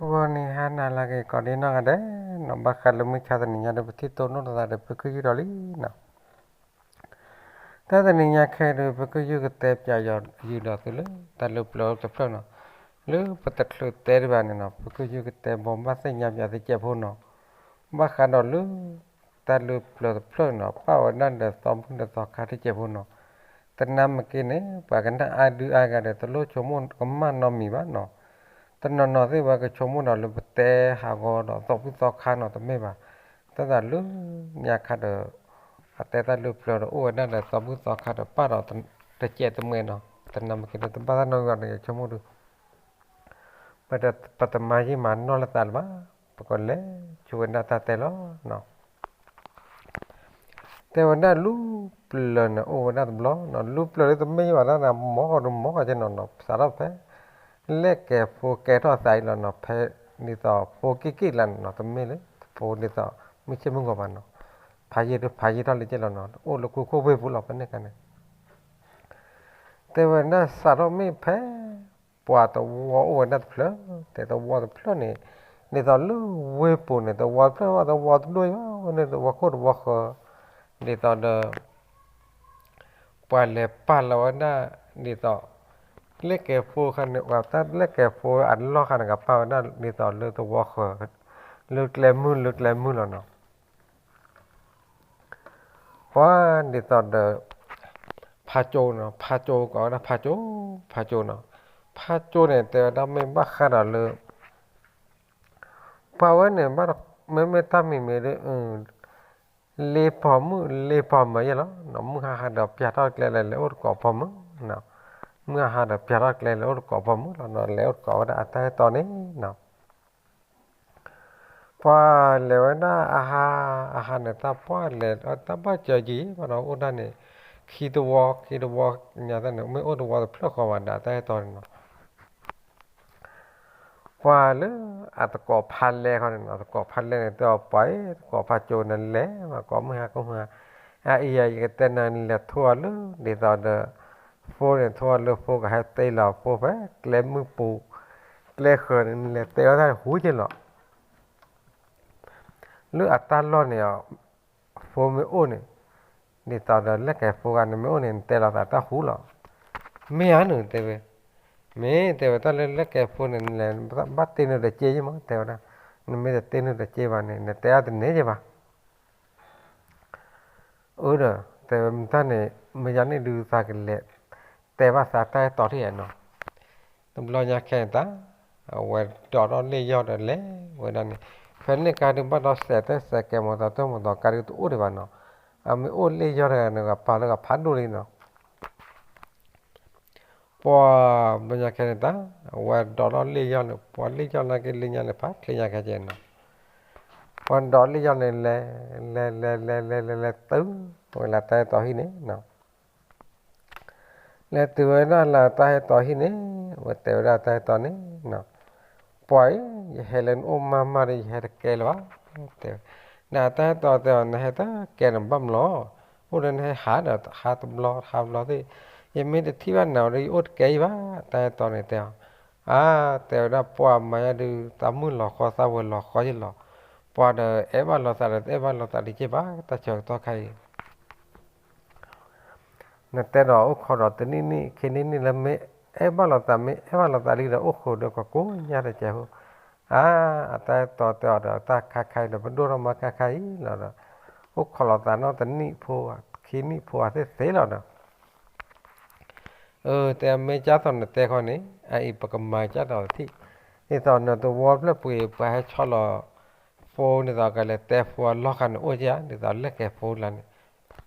ဂီၤနံၤဟါနၤလၢအဂ့ၤ ကိးဒံနီၢ်ဂၤဒဲးနီၤ, ဘၣ်ဃးလၢမုၢ်ဆါတနံၤညါဒီး ပထံၣ်တိၢ်နီၣ်တသးဒီး ဖုခယုၢ်ဒီးလံနီၤ. တၢ်တနံၤညါခဲအံၤဒီး ဖုခယုၢ်ကတဲပၠးယုာ်ဒီးသုလၢ တၢ်လၢပျၢၤတဖျၢၣ်နီၤ, လၢပတချုးတဲဒံးဘၣ်န့ၣ်နီၤ, ဖုခယုၢ်ကတဲဘီးဘၣ်သ့ၣ်ညါပၠးသုကဲးဖိနီၤ, ဘၣ်ဃးဒီးလၢ တၢ်လၢပျၢၤတဖျၢၣ်နီၤ, ပၣ်ဝဲဒၣ်ဒီးသီဘူၣ်ဒီးသီခါတကဲးဖိနီၤ, တနၢ်မ့ၢ်က့န့ၣ် ပှၤကနၣ်အါဒုအါဂၤဒီး တလိၣ်ဆိကမိၣ်ကမၣ်နီတမံၤဘၣ်နီၤ, တနီၤနီၤသ့ၣ်ဝဲကဆိကမိၣ်ဒီးလၢပတဲဟးဂီၤဒီးသီဘူၣ်သီခါနီၤ တမ့ၢ်ဘၣ်, တၢ်သးလၢညါခါဒီး အတဲတၢ်လၢပျၢၤဒီးအိၣ်ဝဲဒၣ်ဒီးသီဘူၣ်သီခါဒီးပၣ်ဒီး တကဲးတမှဲၤနီၤ, တနၢ်မ့ၢ်က့ဒီးတဘၣ်တၢ်နီတဂၤဒီး ယဆိကမိၣ်ဒုး ပတမၤယံာ်မၤနီၢ်လၢသးလၢၤဘၣ်, ပကလဲၤဆိဝဲဒၣ်တၢ်တဲလီၤနီၤ. တဲဝဲဒၣ်လူပျၢၤန့ၣ် အိၣ်ဝဲဒၣ်တဘျီနီၤ, လူပျၢၤလၢတမ့ၢ်ယံာ်ဘၣ်တၢ်န့ၣ် မ်ကဒီးမ်ကကဲနီၤနီၤ, စးထီၣ်ဖဲ လဲၣ်ကဲၤဖိကဲထီၣ်သးအံၤလီၤနီၤ, ဖဲဒ်သိးဖိက့ၣ်က့ၣ်လၢနီၤ, တမ့ၢ်လၢဖိဒ်သိးမုၢ်ဆ့ၣ်မုၢ်ဂီၤဘၣ်နီၤ, ဖးယံာ်တဖးယံာ်ထီၣ်လံကဲလီၤနီၤ, အိၣ်လၢခိခိၣ်ဝ့ၢ်ပူၤလီၤ ဖဲန့ၣ်ခါန့ၣ် တဲဝဲဒၣ်စးထီၣ်မ့ၢ်ဖဲ ပှၤတဝီအိၣ်ဝဲဒၣ်တဖျၢၣ်, တဲတဝီတဖျၢၣ်န့ၣ်, ဒ်သိးလၢဝ့ၢ်ပူၤန့ၣ် တဝီတဖျၢၣ်ဘၣ် တဝီတဒိၣ်ဘၣ်, ဝဲန့ၣ်တဝီခိၣ်တဝီဃၢၤ, ဒ်သိးဒီး ပှၤလဲၤပာ်လီၤဝဲဒၣ် ဒ်သိး လဲၣ်ကဲၤဖိခါန့ၣ် ပှၤတၢ်လဲၣ်ကဲၤဖိအလီၢ်ခါန့ၣ် ကပာ်ဝဲဒၣ်ဒ်သိးလၢတဝီဃၢၤ, လၢကျဲမုၢ်လၢကျဲမုၢ်လီၤနီၤ. ပှၤဒ်သိးဒီး ဖးကၠိနီၤ, ဖးကၠိကိးဝဲဒၣ်ဖးကၠိ, ဖးကၠိနီၤ, ဖးကၠိန့ၣ် တဲဝဲဒၣ်မ့ၢ်ဘၣ်ဃးဒီးလၢ ပှၤဝဲန့ၣ် မ့မ့ၢ်တၢ်မံၤမံၤဒီး လ့ပီၤမုၣ်လ့ပီၤမၢယဲၢ်လီၤ, မုၢ်ဟါဟါဒီးပၠးထီၣ်ကျဲလဲၤလဲၤအိၣ်တကိးပီၤမုၣ်, မုၢ်ဟါဟါဒီးပၠးထီၣ်ကျဲလဲၤအိၣ်တကိးပီၤမုၣ်လီၤနီၤ, လဲၤအိၣ်တကိးဝဲဒၣ်အတၢ်ဟဲတီၤန့ၣ်နီၤ. ပှၤလဲၤဝဲဒၣ်အဟါ, အဟါန့ၣ် တၢ်ပှၢ်လဲၤတၢ်ဘၣ်စၢၤယံာ်ဘၣ်ဒီး အိၣ်ဒၣ်န့ၣ် ခံတဝီ, ခံတဝီ ညါတၢ်န့ၣ် မ့ၢ်အိၣ်တဝီတဖျၢၣ်ဃီဘၣ်ဒီး အတၢ်ဟဲတီၤန့ၣ်နီၤ. ပှၤလၢအတကိးဖးလဲၢ်ခီန့ၣ်နီၤ, တကိးဖးလဲၢ်န့ၣ် တဲအီၤပှၤအံၤ တကိးဖးကၠိန့ၣ်လဲၤဘၣ်ကိးမုၢ်ဟါကိးမုၢ်ဟါ, အအံၤယကတဲနၤ နလဲၤထိအီၤလၢ ဒ်သိးဒီး ဖိန့ၣ် ထိအီၤလၢဖိကဟဲတ့လီၤဖိဖဲ ကျဲမုၢ်ပူၤ ကျဲဃၢၤန့ၣ် နလဲၤတဲအီၤတၢ်ဟူက့လီၤ. လၢအတၢ်လီၢ်န့ၣ် ဖိမ့ၢ်အိၣ်န့ၣ်, ဒ်သိးဒီးလဲၣ်ကဲၤဖိဂၤန့ၣ်မ့ၢ်အိၣ်န့ၣ် နတဲလီၤသးတၢ်ဟူလီၤ. မ့ၢ်ဧါန့ၣ် တဲဝဲ, မ့ၢ်တဲဝဲတၢ်လၢလဲၣ်ကဲၤဖိန့ၣ် နလဲၤဘၣ်တ့နုာ်ဒီးစ့ယ့ၢ်မး တဲဝဲဒၣ်, နမ့ၢ်တတ့နုာ်ဒီးစ့ဘၣ်န့ၣ် နတဲအါတန့ၢ်ယ့ၢ်ဘၣ်. အၢဒီး တဲဝဲမတၤန့ၣ် မ့ၢ်ယၤန့ၣ်ဒုးသးကလဲၤ တဲဘၣ်သးတၢ်အဲၣ်တီထံၣ်ဧါနီၤ. တဘျီညါခဲန့ၣ်တၢ် အဝဲဒိးထီၣ်လ့ၣ်ယီၢ်ဒီးလဲၤဝဲဒၣ်န့ၣ်, ဖဲန့ၣ်ကါဒုးဘၣ်ဒီးစဲးတဲစဲးကဲး မီၤတီတဲမီၤတီကါဒုးတအိၣ်ဒံးဘၣ်နီၤ, အမ့ၢ်အိၣ်လ့ၣ်ယီၢ်တဂၤန့ၣ် ကပာ်လၢကဖးဒိၣ်လံနီၤ. ပှၤဘျီညါခဲန့ၣ်တၢ် အဝဲဒိးထီၣ်လ့ၣ်ယီၢ်န့ၣ် ပှၤလ့ၣ်ယီၢ်နာ်က့လ့ၣ်ညါန့ၣ် ဖးချ့ညါခဲကဲနီၤ. ပှၤဒိးလ့ၣ်ယီၢ်န့ၣ်လဲၤ လဲၤလဲၤလဲၤလဲၤလဲၤလဲၤတုၤဝဲလၢတၢ်အဲၣ်တီဟံၣ်န့ၣ်နီၤ. လဲၤတုၤဝဲဒၣ်လၢတၢ်အဲၣ်တီဟံၣ်န့ၣ် အဝဲတဲဝဲဒၣ်တၢ်အဲၣ်တီန့ၣ်နီၤ, ပှၤအံၤ ယဟဲလၢနအိၣ်မးမးဒီး ယဟဲတကဲလၢၤဘၣ် တဲဝဲ. နတၢ်အဲၣ်တီတဲအီၤ နဟဲတကဲန့ၣ်ဘၣ်မလီၤ, အိၣ်ဒီးနဟဲဟးဒီးဟးတဘျီဟးတဘျီသ့ၣ်, ယမ့ၢ်တထံၣ်ဘၣ်နၤဒီး ယအိၣ်တကဲအံၤဘၣ် တၢ်အဲၣ်တီန့ၣ်တဲအီၤ. အါ တဲဝဲဒၣ် ပှၤမၤယါဒုး သးမုၣ်လီၤဃီသးဝဲၤလီၤဃီယ့ၢ်လီၤ, ပှၤဒီးအဲၣ်ဘၣ်လိာ်သးဒီးတအဲၣ်ဘၣ်လိာ်သးဒံးက့ၢ်ဘၣ် တၢ်ဆၢကတီၢ်ခါအံၤ နတဲဒီးအိၣ်ခိးဒီးတနံၣ်နံၣ်ခံနံၣ်နံၣ်လၢမ့ၢ်အဲၣ်ဘၣ်လိာ်သး မ့ၢ်အဲၣ်ဘၣ်လိာ်သးလံဒီး အိၣ်ဃုာ်ဒီးကကိးညါတကဲးဖိ, အါ အတၢ်အဲၣ်တီတဲအီၤဒီး တၢ်ခါခါအံၤဒီး ပဒိၣ်ထီၣ်မးခါခါအံၤလီၤဒီး အိၣ်ခိးလိာ်သးနီတနံၣ်ဖိ ခံနံၣ်ဖိအသ့ၣ်သ့ၣ်လီၤဒီး အၢ တဲမ့ၢ်ကၢ်သိးနတဲခီန့ၣ် အအံၤပကမၤကၢ်ဒီးထံၣ်, ဒ်သိးနတဝီဖျၢၣ်ပှ့ၤ ပှၤဟဲဆီလီၤ ဖိန့ၣ်သိးကလဲၤတဲဖိအလီၢ်ခါန့ၣ်အိၣ်ကၢ် ဒ်သိးလဲၣ်ကဲၤဖိလၢန့ၣ်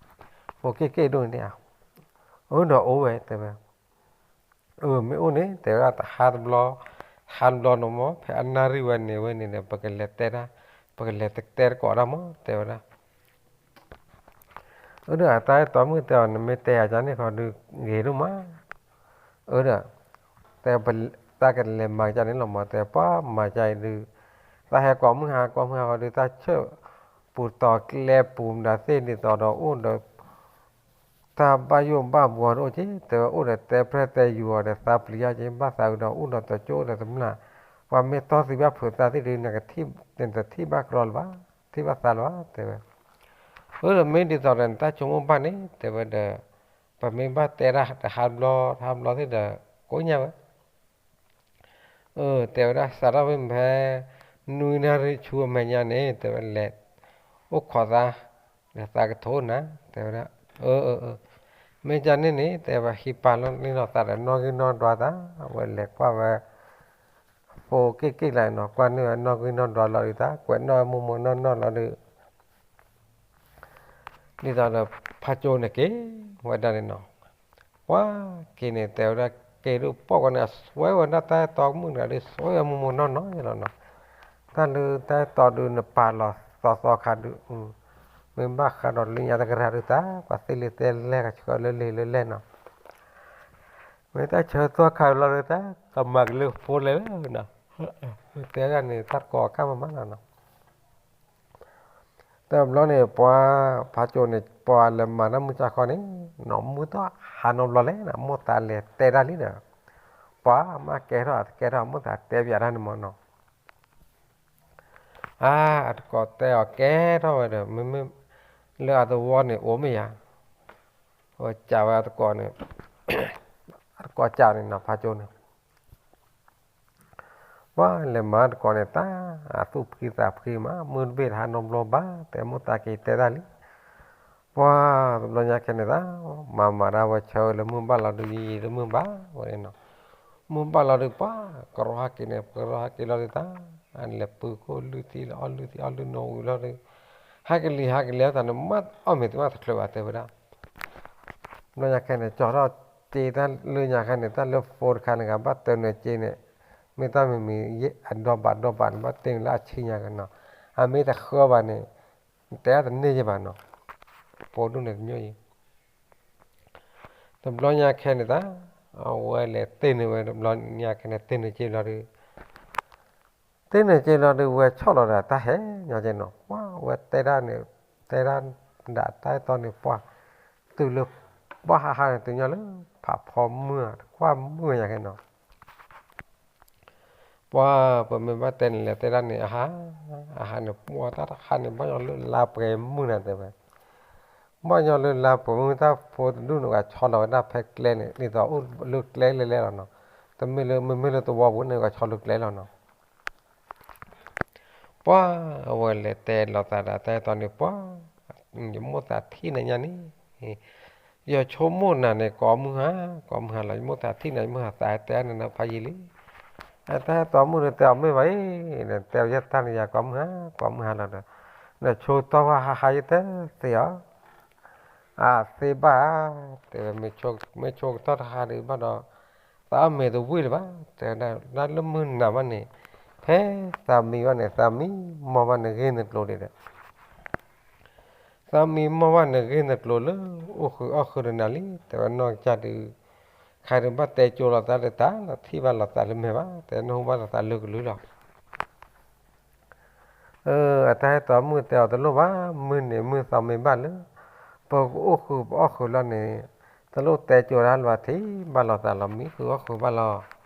ဖိက့ၢ်က့ၢ်ဒိၣ်န့ၣ်ဧါ, အၢ ဒီးအိၣ်ဝဲတဲဝဲ, အၢ မ့ၢ်အိၣ်န့ၣ် တဲဝဲဒၣ်တဟါတဘျီ, ဟါတဘျီန့ၣ်မ့ၢ် ဖဲအနၣ်ရံၣ်ဝဲန့ၣ်ဝဲန့ၣ်ဒီး ပကလဲၤတဲတၢ်, ပကလဲၤတဲတကိးတၢ်မး တဲဝဲဒၣ် အၢ ဒီးအတၢ်အဲၣ်တီမုၣ်တဲအီၤ နမ့ၢ်တဲယၤကန့ၣ်ခီဒုးဂ့ၤဒိၣ်မး, အၢ ဒီး တဲ တၢ်ကလဲၤမၤကၢ်န့ၣ်လီၤမး တဲပှၤမၤကၢ်အံၤဒုး, တၢ်ဟဲကိးမုၢ်ဟါကိးမုၢ်ဟါခီဒုး တၢ်ဆၢပူၤတီၤကျဲပူၤမတၤသ့ၣ်ဒ်သိးဒီးအိၣ်ဒီး တၢ်ဘၣ်ယိၣ်ဘၣ်ဘှီတအိၣ်က့ တဲဝဲအိၣ်ဒီးတဲဖြဲၣ်တဲယူၤအီၤဒီးသးပျံၤယါက့ ဘၣ်သးဝံၤဒီးအိၣ်ဒီးတကၠိအိၣ်ဒီးတမျၢ်, ပှၤမ့ၢ်တီသံဘၣ်ဖုးသးသ့ၣ်ဒုး နကထံၣ်ဘၣ်ကြီလၢၤဘၣ်, ထံၣ်ဘၣ်သးလၢၤဘၣ် တဲဝဲ. အၢ ဒီးမ့ၢ်ဒ်သိးဒီး နတၢ်ဆိကမိၣ်ဘၣ်န့ၣ် တဲဝဲဒီး ပမ့ၢ်ဘၣ်တဲဒၣ်တဟါတဘျီ တဟါတဘျီသ့ၣ်ဒီး ကိးညါဝဲ အၢ တဲဝဲဒၣ် စးထီၣ်ဖဲမဟဲ နွံနၣ်ရံၣ်ဆူအမဲာ်ညါန့ၣ် တဲဝဲလဲၤ အိၣ်ခိးသး ဒီးသးကထိနၤ တဲဝဲဒၣ်. အၢ အၢ အၢ မ့ၢ်ကန့ၣ်န့ၣ် တဲဝဲ ဟံးပာ်လီၤလံနီၤသးဒီး နီၣ်ဂံၢ်နီၣ်ဒွးသး ဝဲလဲၤကွၢ်ဝဲ ဖိက့ၣ်က့ၣ်လၢနီၤ ကွၢ်န့ၢ်ဝဲနီၣ်ဂံၢ်နီၣ်ဒွးလီၤဒုးသး ကွဲးနီၣ်ဝဲမိၢ်မိၢ်နီၢ်နီၢ်လီၤဒုး ဒ်သိးဒီး ဖးကၠိန့ၣ်က့ၤဝဲဒၣ်န့ၣ်နီၤ, ပှၤက့ၤန့ၣ် တဲဝဲဒၣ် က့ၤဒုးပိာ်ကီန့ၣ် အစွဲဝဲဒၣ်တၢ်အဲၣ်တီမုၣ်တဂၤဒုး စွဲဝဲမိၢ်မိၢ်နီၢ်နီၢ်လီၤနီၤ, တၢ်လၢတၢ်အဲၣ်တီဒုး နပာ်လီၤသီသီခါဒုး မ့ၢ်ဘၣ်ဃးဒီးလၢညါတကရၢ်ဒုးသး ပှၤသ့လံာ်သ့လဲၢ် ကဆှၢလၢလံာ်လၢလဲၢ်နီၤ, မ့ၢ်တၢ်ဆၢသီခါလီၤဒုးသး ကမၤကလၢဖိလဲၣ်လၢနီၤ, တဲဒၣ်န့ၣ် တၢ်တကိးကၢ်မးမးလီၤနီၤ တဘျီန့ၣ် ပှၤဖးကၠိန့ၣ် ပှၤလဲၤမၤတၢ်မုၢ်ဆါခီန့ၣ် နီၢ်မုၢ်ထီၣ်ဟးနီတဘျီလဲၣ်နီၤ မိၢ်သးလဲၤတဲဒၣ်လံဒီး ပှၤမ့ၢ်ကဲထီၣ်တကဲထီၣ် မိၢ်သးတဲပၠးတၢ်န့ၣ်မးနီၤ, အါ အတကိးတဲအီၤကဲထီၣ်ဝဲဒီး မ့မ့ၢ်လၢအသဝီန့ၣ် အိၣ်မ့ၢ်ယၤ, အဝဲကးဝဲအတကိးန့ၣ်, အတကိးကးန့ၣ်နီၤ ဖးကၠိန့ၣ် ပှၤလဲၤမၤတကိးန့ၣ် တၢ်သူၣ်ဖှံသးဖှံမး မုၢ်တဘ့ၣ်တဟးနီတဘျီဘၣ် တဲမိၢ်သးက့ၤတဲတၢ်လံ, ပှၤတဘျီညါခဲန့ၣ်သး မၤမၤဒၣ်ဝဲဆၢလၢမုၢ်ဘၣ်လီၤဒုး ယံာ်ယံာ်လၢမုၢ်ဘၣ်ဝဲန့ၣ်နီၤ, မုၢ်ဘၣ်လီၤဒုး ပှၤကရီဟဲက့ၤန့ၣ် ကရီဟဲက့ၤလီၤဒုးသး, အလဲၤပုၢ်ခိၣ်လုၢ်ထံလၢအီၣ်လုၢ်ထံအီၣ်လုၢ်နိဝံၤလီၤဒုး, ဟဲကလံၤဟဲကလံၤအသးန့ၣ် မ့ၢ်အီၣ်မ့ၤတမ့ၢ်တချုးဘၣ်တဲဝဲဒၣ် တဘျီညါခဲန့ၣ် ကၠီထီၣ်စ့တၢ်လၢညါခဲန့ၣ် တၢ်လၢဖိတခါန့ၣ် ကဘၣ်တၢနုာ်စ့န့ၣ်, မ့ၢ်တၢ်မံၤမံၤ အဒီဘးဒီဘးန့ၣ် ဘၣ်တ့နုာ်လၢအဆံညါကနီၤ, အမ့ၢ်တဃၢဘၣ်န့ၣ် တဲအတန့ၢ်ယဲဘၣ်နီၤ, ဖိဒူၣ်န့ၣ်ကညီအံၤ, တဘျီညါခဲန့ၣ်သး, အဝဲလဲၤတ့နုာ်ဝဲ တဘျီညါခဲန့ၣ် တ့နုာ်စ့ဘျီဒုး တ့နုာ်စ့လီၤဒုး ဝဲဆီၣ်လီၤဒီးတၢ်ဟဲညီကဲနီၤ, ပှၤဝဲတဲဒၣ်န့ၣ်, တဲဒၣ်ဒၣ်တၢ်အဲၣ်တီန့ၣ် ပှၤတုၤလၢ ပှၤဟးဟးန့ၣ် တုၤညီလၢ ဖးဖီမုၢ် တကွၢ်မုၢ်ညါကဲနီၤ, ပှၤပမ့ၢ်ဘၣ်တဲန့ၣ် လဲၤတဲဒၣ်န့ၣ် အဟး, အဟးန့ၣ် ပှၤတၢ်တဟးန့ၣ် ဘၣ်ညီလၢလါပှဲၤမုၢ်နၤတဲဝဲ ဘၣ်ညီလၢလါပှဲၤမုၢ် တၢ်ဖိတဒူၣ်န့ၣ် ကဆီလီၤဝဲဒၣ်ဖဲကျဲန့ၣ် ဒ်သိးအိၣ်လၢကျဲလဲၣ်လဲၣ်လီၤနီၤ, တမ့ၢ်လၢ မ့မ့ၢ်လၢသဝီပူၤန့ၣ် ကဆီလၢကျဲလီၤနီၤ, ပှၤအဝဲလဲၤတဲလီၤသးဒီးတၢ်အဲၣ်တီန့ၣ် ပှၤ ယမိၢ်သးထံၣ်နၤညါန့ၣ်, ယဆိကမိၣ်နၤန့ၣ် ကိးမုၢ်ဟါ, ကိးမုၢ်ဟါလီၤ ယမိၢ်သးထံၣ်နၤ ယမိၢ်သးတဲနၤဖးယံာ်လံ, တၢ်အဲၣ်တီမုၣ်ဒီးတဲအီၤမ့ၢ်ဘၣ်အံၤ, တဲအီၤယဲတၢ်န့ၣ်ယၤကိးမုၢ်ဟါ, ကိးမုၢ်ဟါလီၤဒီး, နဆိကတီၢ်ဝဲဟးဟးယတဲသ့အီၤ, အသ့ဘၣ်, တဲဝဲ မ့ၢ်ဆိကတီၢ်တဟးဒုးဘၣ်ဒီး, သးအီၣ်မ့ၤတဝံၣ်လၢၤဘၣ်, တဲဝဲဒၣ်လၢမုၢ်နၤဘၣ်န့ၣ်, ဖဲသးမံဘၣ်န့ၣ် သးမံမီၢ်ဘၣ်န့ၣ်ဂ့ၤနကျိၤဒံးဒီး သးမံမီၢ်ဘၣ်န့ၣ်ဂ့ၤနကျိၤလၢ အိၣ်ဃုာ်အီၣ်ဃုာ်ဒီးနၤလံ, တဲဝဲနီၢ်ကစၢ်ဒုး, ခါဒုးဘၣ်တဲကၠိလီၤသးလၢတၢ်လီၤ ထံၣ်ဘၣ်လီၤသးလၢမဲာ်ဘၣ်, တဲနၢ်ဟူဘၣ်လီၤသးလၢကလုၢ်လီၤ. အတၢ်အဲၣ်တီမုၣ်တဲအီၤတလိၣ်ဘၣ်, မုၢ်န့ၣ်မုၢ်သီမ့ၢ်ဘၣ်လၢ ပကအိၣ်ဃုာ်ပအီၣ်ဃုာ်လီၤန့ၣ်, တလိၣ်တဲကၠိတၢ်လၢၤဘၣ် ထံၣ်ဘၣ်လီၤသးလီၤ မံဃုာ်အီၣ်ဃုာ်ဘၣ်လီၤ.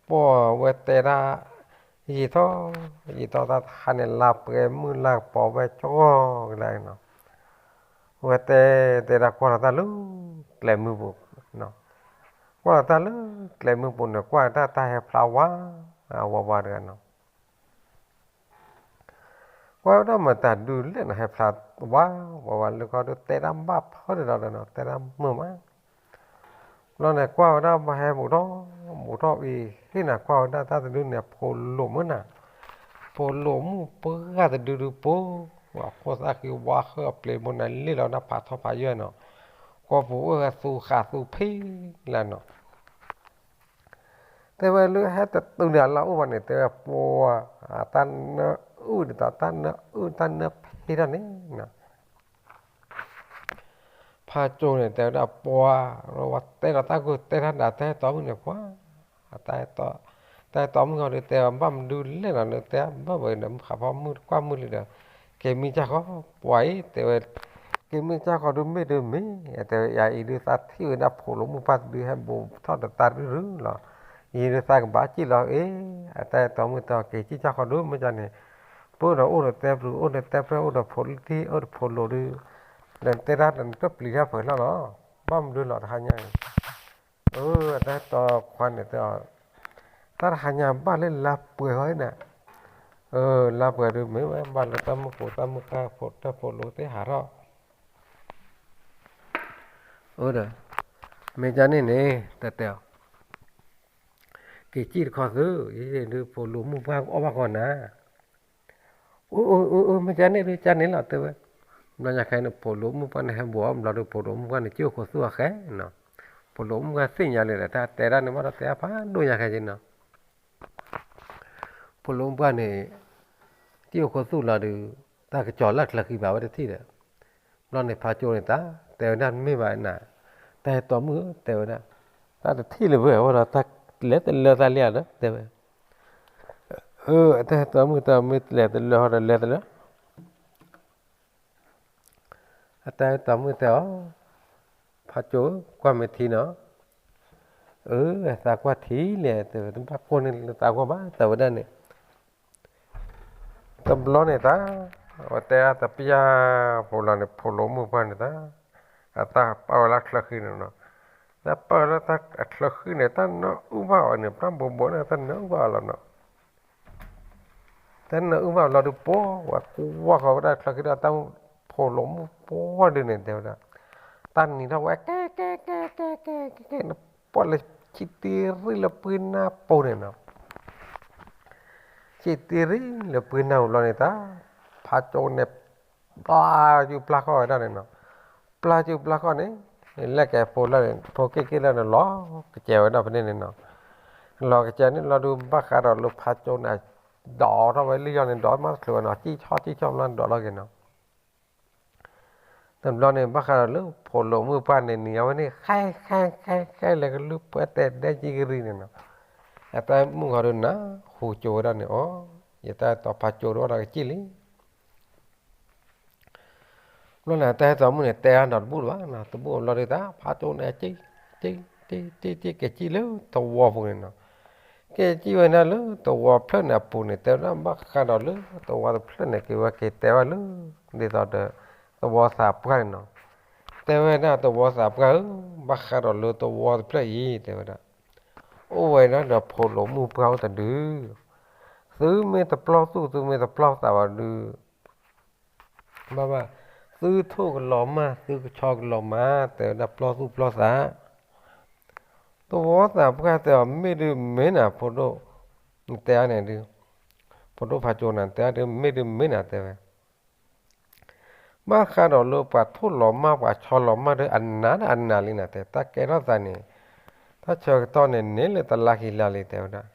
ပှၤဝဲတဲဒၣ်, ယံာ်ထီၣ်, ယံာ်ထီၣ်တၢ်တဟါန့ၣ် လါပှဲၤမုၢ်လါကပီၤဝဲကၠီကလဲာ်နီၤ, ဝဲတဲ, တဲဒၣ်ကွၢ်လီၤတၢ်လၢကျဲမုၢ်ပူၤ, ကွၢ်လီၤတၢ်လၢကျဲမုၢ်ပူၤန့ၣ် ကွၢ်တၢ်တၢ်ဟဲဖျါဝါ, ဝါဝါတဂၤနီၤ ကွၢ်ဝဲဒၣ်မတၤဒုးလဲၣ်နီၤ ဟဲဖျါဝါ, ဝါဝါလၢခီဒုး တဲဒၣ်ဘၣ်ဖၢတဒီးဒီးနီၤ တဲဒၣ်မုာ်မး, ဘျီန့ၣ် ကွၢ်ဝဲဒၣ်ဘၣ်ဟဲဘူးထီၣ်, ဘူးထီၣ်အံၤ ဟ့ၣ်နၤကွၢ်ဝဲဒၣ်တၢ်တဒုန့ၣ် ဖိလိာ်မုၢ်နၤ, ဖိလိာ်မုၢ်ပှၢ်တဒုဒုးဖိ, အခိၣ်သၣ်ဃံဝါဃၢအပျ့ၤဘိန့ၣ် လ့ၣ်လီၤဒၣ်ဖးထီဖးယၢၢ်နီၤ, ကွၢ်ပူၤအိၣ်ဝဲသူဃးသူဖံလၢနီၤ တဲဝဲလၢဟဲတတုၤန့ၣ် အလၢအိၣ်ဘၣ်န့ၣ် တဲဝဲပှၤ, တၢ်နၢအုၣ်ဒ်သိး တၢ်နၢအုၣ်တၢ်နၢဖံးထီၣ်န့ၣ်, ဖးကၠိန့ၣ် တဲဝဲဒၣ်ပှၤ, ဝဲတဲလီၤတၢ်ဂိၢ်တဲထီၣ်ဒၣ်တၢ်အဲၣ်တီမုၣ်န့ၣ်ပှၤ, တၢ်အဲၣ်တီမုၣ်ဟီဒုး တဲအီၤဘၣ်မနုၤလဲၣ်နီၤ လၢတဲဘၣ်ဝဲဒီး မုၢ်ဃးဖီမုၢ်တကွၢ်မုၢ်လံဒီး, က့ၤမံကၢ်ဃီပှၤအံၤ တဲဝဲ, က့ၤမံကၢ်ဃီဒုးမ့ၢ်ဒုးမ့ၢ်, တဲဝဲယၤအံၤဒုးသးထံၣ်ဝဲဒၣ်ဖိလိာ်မုၢ်ပှၢ်တဒုဟဲဘူးထီၣ်ဒီးတၢ်ရုၢ်ရုၢ်လီၤ, ယံၤဒုးသးကဘၣ်စံၣ်လီၤအ့, အတၢ်အဲၣ်တီမုၣ်တဲအီၤ က့ၤစံၣ်ကၢ်ဃီဒုး မ့ၢ်ကန့ၣ်, ပအိၣ်ဒီးအိၣ်ဒီးတဲပျုၤ အိၣ်ဒီးတဲပြဲၢ် အိၣ်ဒီးဖိလံထံၣ် အိၣ်ဒီးဖိလိၤဒုး, ဒီးတဲဒၣ်တၢ်နတပျံၤတၢ်ဖုးလီၤလီၤ, ဘၣ်မနုၤလီၤတဟါညါန့ၣ်, အတၢ်အဲၣ်တီခွါန့ၣ်တဲအီၤ, တၢ်တဟါညါဘၣ်လၢလါပှဲၤဃီန့ၣ်, လါပှဲၤဒုးမ့ၢ်ဝဲဘၣ်လၢတၢ်မုၢ်ဃိတၢ်မုၢ်ဃၢ်ဖိတၢ်ဖိလိၤသ့ၣ်ဟးထီၣ် အၢဒီး, မ့ၢ်ကန့ၣ်န့ၣ် တတဲအီၤ, က့ၤစံၣ်တခီသု, ယဒုးဖိလိၤမုၣ်ပှၢ်ကအီၣ်ဘၣ်ဃီနၤ, အၢ အၢ အၢ မ့ၢ်ကန့ၣ်ဒုးကန့ၣ်လီၤတဲဝဲ, ဘျီညါခဲအံၤန့ၣ် ဖိလိၤမုၣ်ပှၢ်န့ၣ်ဟဲဘူးအီၣ်ဘျီဒုး ဖိလိၤမုၣ်ပှၢ်န့ၣ် စံၣ်အိၣ်ခိးသူၣ်အီၤဃဲနီၤ, ဖိလိၤမုၣ်ပှၢ်သ့ၣ်ညါလံဒီး တၢ်တဲဒၣ်န့ၣ်ဘၣ်ဒီးတဲအါဖးဒိၣ်ညါခဲက့နီၤ ဖိလိၤမုၣ်ပှၢ်န့ၣ် စံၣ်အိၣ်ခိးသူၣ်လီၤဒုး, တၢ်ကစီၤလၢအချၢဃံဘၣ်ဝဲတထံၣ်ဒီး, ဘျီန့ၣ်ဖးကၠိန့ၣ်တၢ်တဲဝဲဒၣ်မ့ၢ်ဘၣ်နၤ, တၢ်အဲၣ်တီမုၣ်ဧၢတဲဝဲဒၣ်, တၢ်တထံၣ်လၢၤဘၣ်ဝဲဒီး တၢ်လဲၤတလၢသးလံဧါဒီးတဲဝဲ, အၢ တၢ်အဲၣ်တီမုၣ်တၢ်မ့ၢ်လဲၤတလၢဟီဒီးလဲၤတလၢ အတၢ်အဲၣ်တီမုၣ်တဲအီၤ, ဖးကၠိ ကွၢ်မ့ၢ်ထံနီၤ, အၢ သးကွၢ်ထံလဲၣ်တဲဝဲ တဘၣ်ကိၢ်န့ၢ်လၢသးကွၢ်ဘၣ်တဲဝဲဒၣ်န့ၣ်, တဘျီန့ၣ်တၢ်, အဝဲတဲအါတပျၢ်ဖိလီၤန့ၣ် ဖိလိၤမုၣ်ပှၢ်န့ၣ်တၢ်, အတၢ်ပာ်ဝဲလၢချၢဃံန့ၣ်နီၤ, တၢ်ပာ်ဝဲလၢအချၢဃံန့ၣ် တၢ်နၢအုၣ်ဘၣ်အီၤန့ၣ် ပှၢ်ဘိးဘိးန့ၣ် တၢ်နၢအုၣ်ဘၣ်အီၤလီၤနီၤ တၢ်နၢအုၣ်ဘၣ်လီၤဒုး ပှၤဝဲကွၢ်ဃီၤဝဲဒၣ်ချၢဃံဒီးတၢ်မုၣ်ဖိလိၤမုၣ်ပှၢ်ဒုးန့ၣ် တဲဝဲဒၣ်, တၢ်နံၤထီၣ်ဝဲ ကဲ ကဲ ကဲ ကဲ ကဲ ကဲ ကဲ နပှၢ်လၢဆံးတံရံၣ်လၢပှ့ၤနၢ်ပူၤန့ၣ်နီၤ, ဆံးတံရံၣ်လၢပှ့ၤနၢ်ပူၤလီၤန့ၣ်တၢ်, ဖးကၠိန့ၣ် ပျၢ်ယုၢ်ပျၢ်ခီၣ်ဝဲဒၣ်န့ၣ်နီၤ, ပျၢ်ယုၢ်ပျၢ်ခီၣ်န့ၣ်, လဲၤကဲဖိလၢန့ၣ် ဖိက့ၢ်က့ၢ်လၢန့ၣ် လီၤကစဲၤဝဲဒၣ်ဖဲန့ၣ်န့ၣ်နီၤ, လီၤကစဲၤန့ၣ်လီၤဒုး ဘၣ်ဃးဒီးလၢဖးကၠိန့ၣ် ဒိးထီၣ်ဝဲလၢယီၤန့ၣ် ဒိးမးတချုးဝဲနီၤ ကံၣ်ဆီၣ်ကံၣ်ဆီၣ်မးဒိးလီၤက့ၤနီၤ, တဘျီန့ၣ် ဘၣ်ဃးဒီးလၢဖိလိၤမုၣ်ပှၢ်န့ၣ် နံၤအဝဲန့ၣ် ဃဲ ဃဲ ဃဲ ဃဲ လဲၤကလုၢ်ပှဲၤတဲဒဲကံကရံၣ်န့ၣ်နီၤ, အတၢ်မုၣ်ဂီၤဒုးနၢ်ဟူကၠိဝဲဒၣ်န့ၣ် အိ ယတၢ်အဲၣ်တီဖးကၠိတအိၣ်ဒီးကစံၣ်လံ ဘျီန့ၣ် တၢ်အဲၣ်တီမုၣ်န့ၣ် တဲအါဒီးတဘူၣ်လၢၤဘၣ်နီၤ, တဘူၣ်ဘျီဒုးတၢ် ဖးကၠိန့ၣ် က့ က့ က့ က့ က့ၤစံၣ်လၢသဝီပူၤန့ၣ်နီၤ, က့ၤစံၣ်ဝဲဒၣ်လၢသဝီဖျၢၣ်န့ၣ်အပူၤန့ၣ် တဲဝဲဒၣ်ဘၣ်ဃးဒီးလၢသဝီတဖျၢၣ်န့ၣ် က့ၤဝဲက့ၤတဲဘၣ်လၢ ဒ်သိးဒီး သဝီသးပှၢ်န့ၣ်နီၤ, တဲဝဲဒၣ်သဝီသးပှၢ်ဧၢ, ဘၣ်ဃးဒီးလၢသဝီတဖျၢၣ်အံၤ တဲဝဲဒၣ် အိၣ်ဝဲဒၣ်ဒီးဖိလိၤမုၣ်ပှၢ်အိၣ်တဒု, သုမ့ၢ်တပျီၢ်သူၣ် သုမ့ၢ်တပျီၢ်သးဘၣ်ဒုး, ဘၣ်ဘၣ်, သုထိၣ်ကလီၤမၢ် သုကဆီကလီၤမၢ် တဲဝဲဒၣ်ပျီၢ်သူၣ်ပျီၢ်သး, သဝီသးပှၢ်တဲအီၤ မ့ၢ်ဒုးမ့ၢ်နၤ ဖိဒိၣ်, နတဲအါန့ၣ်ဒုး, ဖိဒိၣ်ဖးကၠိန့ၣ် တဲအါဒုး မ့ၢ်ဒုးမ့ၢ်နၤ တဲဝဲ ဘၣ်ဃးဒီးလၢပှၤထိၣ်လီၤမၢ် ပှၤဆီလီၤမၢ်ဒီး အနးဒၣ်အနးလံနၤ တဲ တၢ်ကဲထီၣ်သးန့ၣ်, တၢ်ဆၢကတီၢ်န့ၣ် န့ၢ်လၢတလါခံလါလံ တဲဝဲဒၣ်.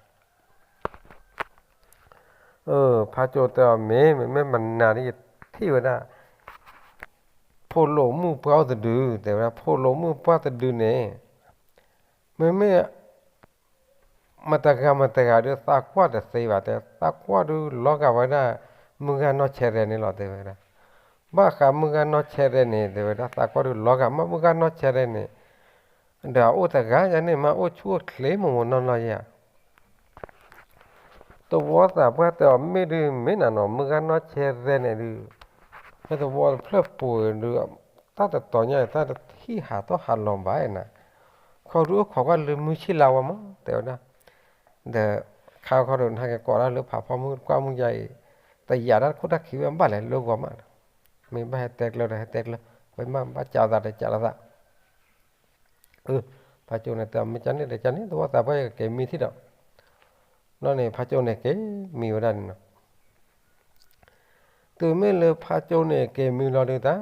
ဖးကၠိတဲအီၤ မ့ၢ် မ့မ့ၢ်မနၤဒ်ယထံၣ်ဝဲဒၣ် ဖိလိၤမုၣ်ပှၢ်အိၣ်တဒု တဲဝဲဒၣ် ဖိလိၤမုၣ်ပှၢ်တဒုန့ၣ် မ့မ့ၢ် မတၤဂၤမတၤဂၤဒီး သးကွၢ်တသ့ဘၣ် တဲ သးကွၢ်ဒုးလီၤဂာ်ဝဲဒၣ် မုၢ်ဂၤနီၢ်ဆဲးရဲၣ်န့ၣ်လီၤ တဲဝဲဒၣ်. ဘၣ်ဃးမုၢ်ဂၤနီၢ်ဆဲးရဲၣ်န့ၣ် တဲဝဲဒၣ် သးကွၢ်ဒုးလီၤဂာ်မး မုၢ်ဂၤနီၢ်ဆဲးရဲၣ်န့ၣ် ဒီးအအိၣ်တဂၤညါန့ၣ်မး အိၣ်ဆူၣ်အိၣ်ချ့မိၢ်မိၢ်နီၢ်နီၢ်ယါ သဝီသးပှၢ်တဲအီၤ မ့ၢ်ဒုးမ့ၢ်နၤနီၤ မုၢ်ဂၤနီၢ်ဆဲးရဲၣ်န့ၣ်ဒုး ဖဲသဝီတဖျၢၣ်ပူၤဒုး တၢ်တတီၤညါ တၢ်တဟံၣ်ဟးထီၣ်ဟးလီၤဘၣ်နၤ, ခီဒုးအိၣ်ခိးကွၢ်လၢမုၢ်ဆ့ၣ်လါဝါမး တဲဝဲဒၣ်, ဒီးခါခီဒုးနဟဲက့ၤကိးဒၣ်လၢဖးဖီမုၢ်ကွၢ်မုၢ်ယါအံၤ, တယာ်တၢ်တခိၣ်တၢ်ခံးဝဲဘၣ်လဲၣ်လၢဂီၤမး, မ့ၢ်ဘၣ်ဟဲတဲကျၢၤဒီးဟဲတဲကျၢၤ, ဝဲမ့ၢ်ဘၣ်ကးသးဒီးကးလီၤသး အၢ ဖးကၠိန့ၣ်တဲ မ့ၢ်ကန့ၣ်ဒီးကန့ၣ် သဝီသးပှၢ်ယကက့ၤမံထံၣ်ဒီး, ဘျီန့ၣ် ဖးကၠိန့ၣ်က့ၤမံဝဲဒၣ်န့ၣ်နီၤ, တုၤမ့ၢ်လၢဖးကၠိန့ၣ်က့ၤမံလီၤဒုးတၢ်,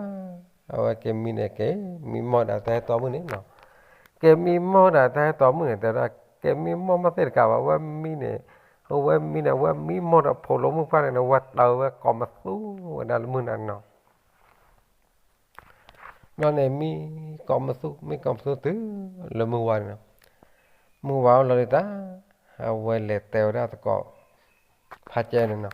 အဝဲက့ၤမံန့ၣ်က့ၤမံမီၢ်ဒၣ်တၢ်ဟဲတီမုၣ်န့ၣ်နီၤ, က့ၤမံမီၢ်ဒၣ်တၢ်ဟဲတီမုၣ်န့ၣ် တဲဝဲဒၣ် က့ၤမံမီၢ်မးသ့ၣ်တကးဘၣ် ဝဲမံန့ၣ်, အဝဲမံန့ၣ် ဝဲမံမီၢ်ဒီးဖိလိာ်မုၣ်ပှၢ်န့ၣ် ဝဲတၢ်ဝဲကိးမသူဝဲဒၣ်လၢမုၢ်နၤနီၤ ဘျီန့ၣ် မံကိးမသူ မံကိးမသူတုၤလၢမုၢ်ဝါန့ၣ်နီၤ, မုၢ်ဝါအိၣ်လီၤဒုးတၢ်, အဝဲလဲၤတဲဝဲဒၣ်သကိး ဖးကဲန့ၣ်နီၤ,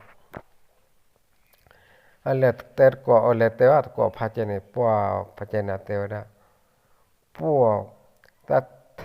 အလဲၤတဲသကိး အလဲၤတဲဝဲသကိးဖးကဲန့ၣ် ပှၢ်ဖးကဲန့ၣ်တဲဝဲဒၣ်, ပှၢ်, တၢ်ထ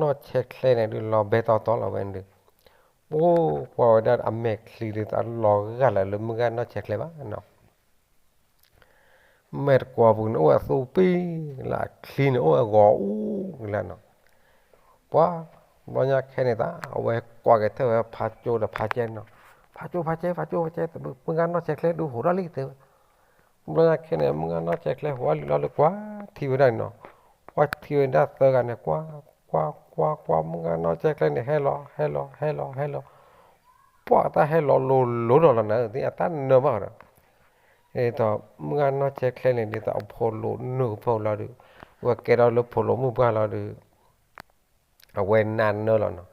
မုၢ်ဂၢ်နီၢ်ဆဲးချဲန့ၣ်ဒုး လီၤဘဲတီတီလီၤဝဲန့ၣ်ဒုး, ပှၤဝဲဒၣ်အမဲာ်ချံဒုး တလီၤဂာ်လၢၤလၢမုၢ်ဂၢ်နီၢ်ဆဲးချဲဘၣ်နီၤ. မဲာ်တကွီၤပူၤန့ၣ်အိၣ်အသူပံလၢအချံန့ၣ်အိၣ်အဂီၤအူကလၢနီၤ. ပှၤ ဘျီညါခဲန့ၣ်သး အဝဲကွၢ်က့ၤထဲဝဲဖးကၠိဒီးဖးကဲနီၤ, ဖးကၠိဖးကဲ ဖးကၠိဖးကဲ မုၢ်ဂၢ်နီၢ်ဆဲးချဲဒုးဟိးထီၣ်လံတဲဝဲ. ဘျီညါခဲန့ၣ် မုၢ်ဂၢ်နီၢ်ဆဲးချဲဟိးလံလီၤလၢကွၢ်ထံဝဲဒၣ်န့ၣ်နီၤ. ကွၢ်ထံဝဲဒၣ်သၢဂၤန့ၣ် ကွၢ် ကွၢ် ကွၢ် ကွၢ် မုၢ်ဂၢ်နီၢ်ဆဲးချဲန့ၣ် ဟဲလီၤ ဟဲလီၤ ဟဲလီၤ ဟဲလီၤ, ပှၤတၢ်ဟဲလီၤလိၤလိၤဒီးလီၤနၤ သ့ၣ်အတၢ်နၢဘၣ်ဒီး, ဒ်သိးမုၢ်ဂၢ်နီၢ်ဆဲးချဲန့ၣ် ဒ်သိးအဖိလိာ်နုာ်ကဖိလီၤဒုး, အဝဲကဲထီၣ်လၢဖိလိာ်မုၢ်ပှၢ်လီၤဒုး အဝဲနၢ်နၢလီၤနီၤ.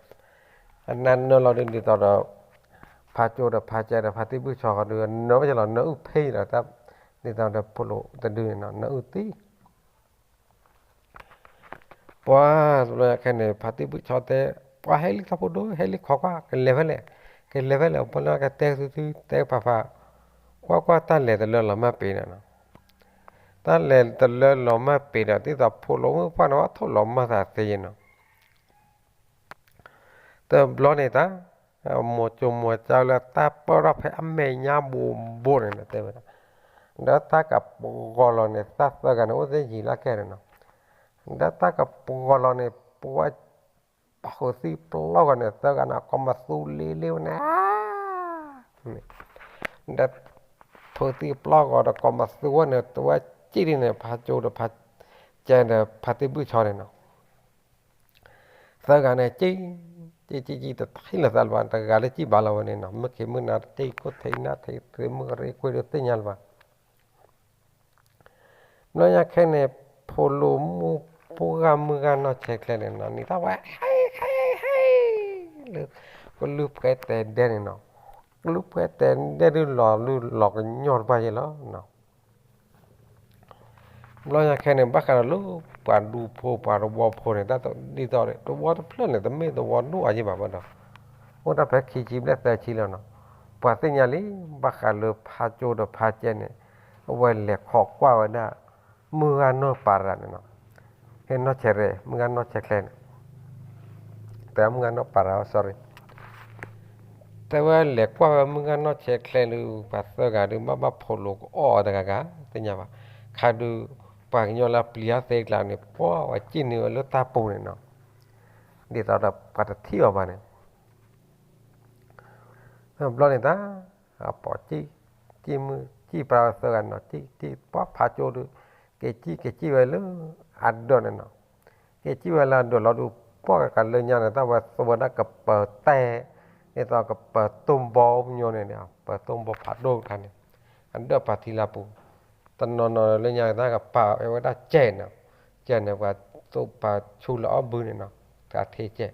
အနၢ်နၢလီၤဒုး ဒ်သိးဒီး ဖးကၠိဒီးဖးကဲဒီးဖါတံၢ်ဘုၣ်ဆီဃီဒုး နၢဘၣ်ကလီၤ နၢအုၣ်ဖဲလီၤ, ဒ်သိးဒီးဖိလိာ်တဒုန့ၣ်နီၤ နၢအုၣ်သံ ပှၤတဘျီခဲန့ၣ် ဖါတံၢ်ဘုၣ်ဆီတဲ, ပှၤဟဲလံသးဖိဒိၣ် ဟဲလံခိးကွၢ် ကလဲၤဖဲလဲၣ်, ကလဲၤဖဲလဲၣ်, ပှၤလၢကတဲသုသုတဲဖးဖး, ကွၢ်ကွၢ် တၢ်လဲၤတလၢလီၤမၢ်ပ့ၤန့ၣ်နီၤ, တၢ်လဲၤတလၢလီၤမၢ်ပ့ၤဒီး ဒ်သိးဖိလီၤမုၣ်ပှၢ်န့ၣ် အထိၣ်လီၤမၢ်သးသ့နီၤ. တဘျီန့ၣ်တၢ် မိၤစိၤမိၤစၢၤလၢတၢ်ပၢၢ်ထီၣ်ဖဲအမဲာ်ညါဘူးဘူးန့ၣ် တဲဝဲဒၣ်, ဒီးတၢ်ကပဂီၤလီၤန့ၣ် သၣ်သၢဂၤန့ၣ် အိၣ်သ့ၣ်ယံာ်လၢကဲန့ၣ်နီၤ, ဒီးတၢ်ကပဂီၤလီၤန့ၣ် ပဝဲ ပှၤဃုာ်သံပျီၢ်ဂီၤန့ၣ် သၢဂၤန့ၣ် ကိးမသူလ့လ့ဝဲန့ၣ် ဒီး ဖုးသံပျီၢ်ဂီၤဒီးကိးမသူဝဲန့ၣ် တဝဲကံၣ်ဒ်န့ၣ် ဖါကၠိဒီးဖါကဲဒီးဖါတံၢ်ဘုၣ်ဆီန့ၣ်နီၤ, သၢဂၤန့ၣ်ကံၣ်, ကံၣ်ကံၣ်ကံၣ်တထံၣ်လၢၤသးလၢၤဘၣ် တဂၤလၢကံၣ်ဘၣ်လီၤဝဲန့ၣ်နီၤ, မုၢ်ခံမုၢ်နၤတထံၣ် ခိၣ်ထံးနၢ်ထံး သ့မုၢ်ကရ့ကွ့ၢ်ဒီးသ့ၣ်ညါလၢၤဘၣ်. ဘျီညါခဲန့ၣ် ဖိလီၤမုၣ်ပှၢ်မုၢ်ဂၢ်နီၢ်ဆဲးကျဲန့ၣ်နီၤ နံၤတၢ်ဝဲ ဟဲ ဟဲ ဟဲ လၢ ကလုၢ်ဖှဲတဲဒဲန့ၣ်နီၤ, ကလုၢ်ဖှဲတဲဒဲဒုးလီၤလုၢ်လီၤကညီတဖၣ်ယဲလီၤ. ဘျီညါခဲန့ၣ် ဘၣ်ဃးဒီးလၢပှၤဒူဖိပှၤသဝီဖိန့ၣ် တၢ်ဒ်သိးန့ၣ် သဝီတဖျၢၣ်န့ၣ် တမ့ၢ်သဝီဒိၣ်အါယဲဘၣ်ဘၣ်ဒီး အိၣ်ဒၣ်ဖဲခံဆံဘျဲၣ်သၢဆံလီၤနီၤ, ပှၤသ့ၣ်ညါလံ ဘၣ်ဃးလၢဖါကၠိဒီးဖါကဲန့ၣ် အဝဲလဲၤခိးကွၢ်ဝဲဒၣ် မုၢ်ဂၢ်နီၢ်ပၤရၤန့ၣ်နီၤ, ဟဲနီၢ်ဆဲးရဲ မုၢ်ဂၢ်နီၢ်ဆဲးကျဲန့ၣ် တဲမုၢ်ဂၢ်နီၢ်ပၤရၤ sorry, တဲဝဲလဲၤကွၢ်ဝဲမုၢ်ဂၢ်နီၢ်ဆဲးကျဲဒုး ပှၤသၢဂၤဒုး ဘၣ်ဘၣ်ဖိးလိာ်ကအီၣ်တဂၤဂၤ သ့ၣ်ညါဘၣ်, ခါဒုး ပှၤကညီလၢပျံၤအီၤသ့ကျါန့ၣ် ပှၤဝဲကံၣ်န့ၢ်ဝဲလၢတၢ်ပူၤန့ၣ်နီၤ, ဒ်သိးဒီးပှၤတထံၣ်အီၤဘၣ်န့ၣ် ဘျီန့ၣ်တၢ် အပိာ်ကံၣ်, ကံၣ်မုၢ်ကံၣ်ပှၤသၢဂၤနီၤ ကံၣ်ကံၣ်ပှၤဖးကၠိဒုး က့ၤကံၣ်က့ၤကံၣ်ဝဲလၢ အဒၢးန့ၣ်နီၤ, က့ၤကံၣ်ဝဲလၢအဒၢးလီၤဒုး ပှၤကကလၢညါန့ၣ် တၢ်ဝဲသူဝဲဒၣ်ကပၤတဲ, ဒ်သိးကပၤတိၢ်ဘီပညိန့ၣ် ပၤတိၢ်ဘီဖးဒိၣ်တခါန့ၣ် အဒၢးပှၤထံလၢပူၤ, တနီၤနီၤလၢညါတၢ်ကပၤဝဲဒၣ်ကဲနီၤ, ကဲန့ၣ် ပှၤသူပှၤဆူလၢအီၣ်ဘုန့ၣ်နီၤ, တၢ်ထံကဲ,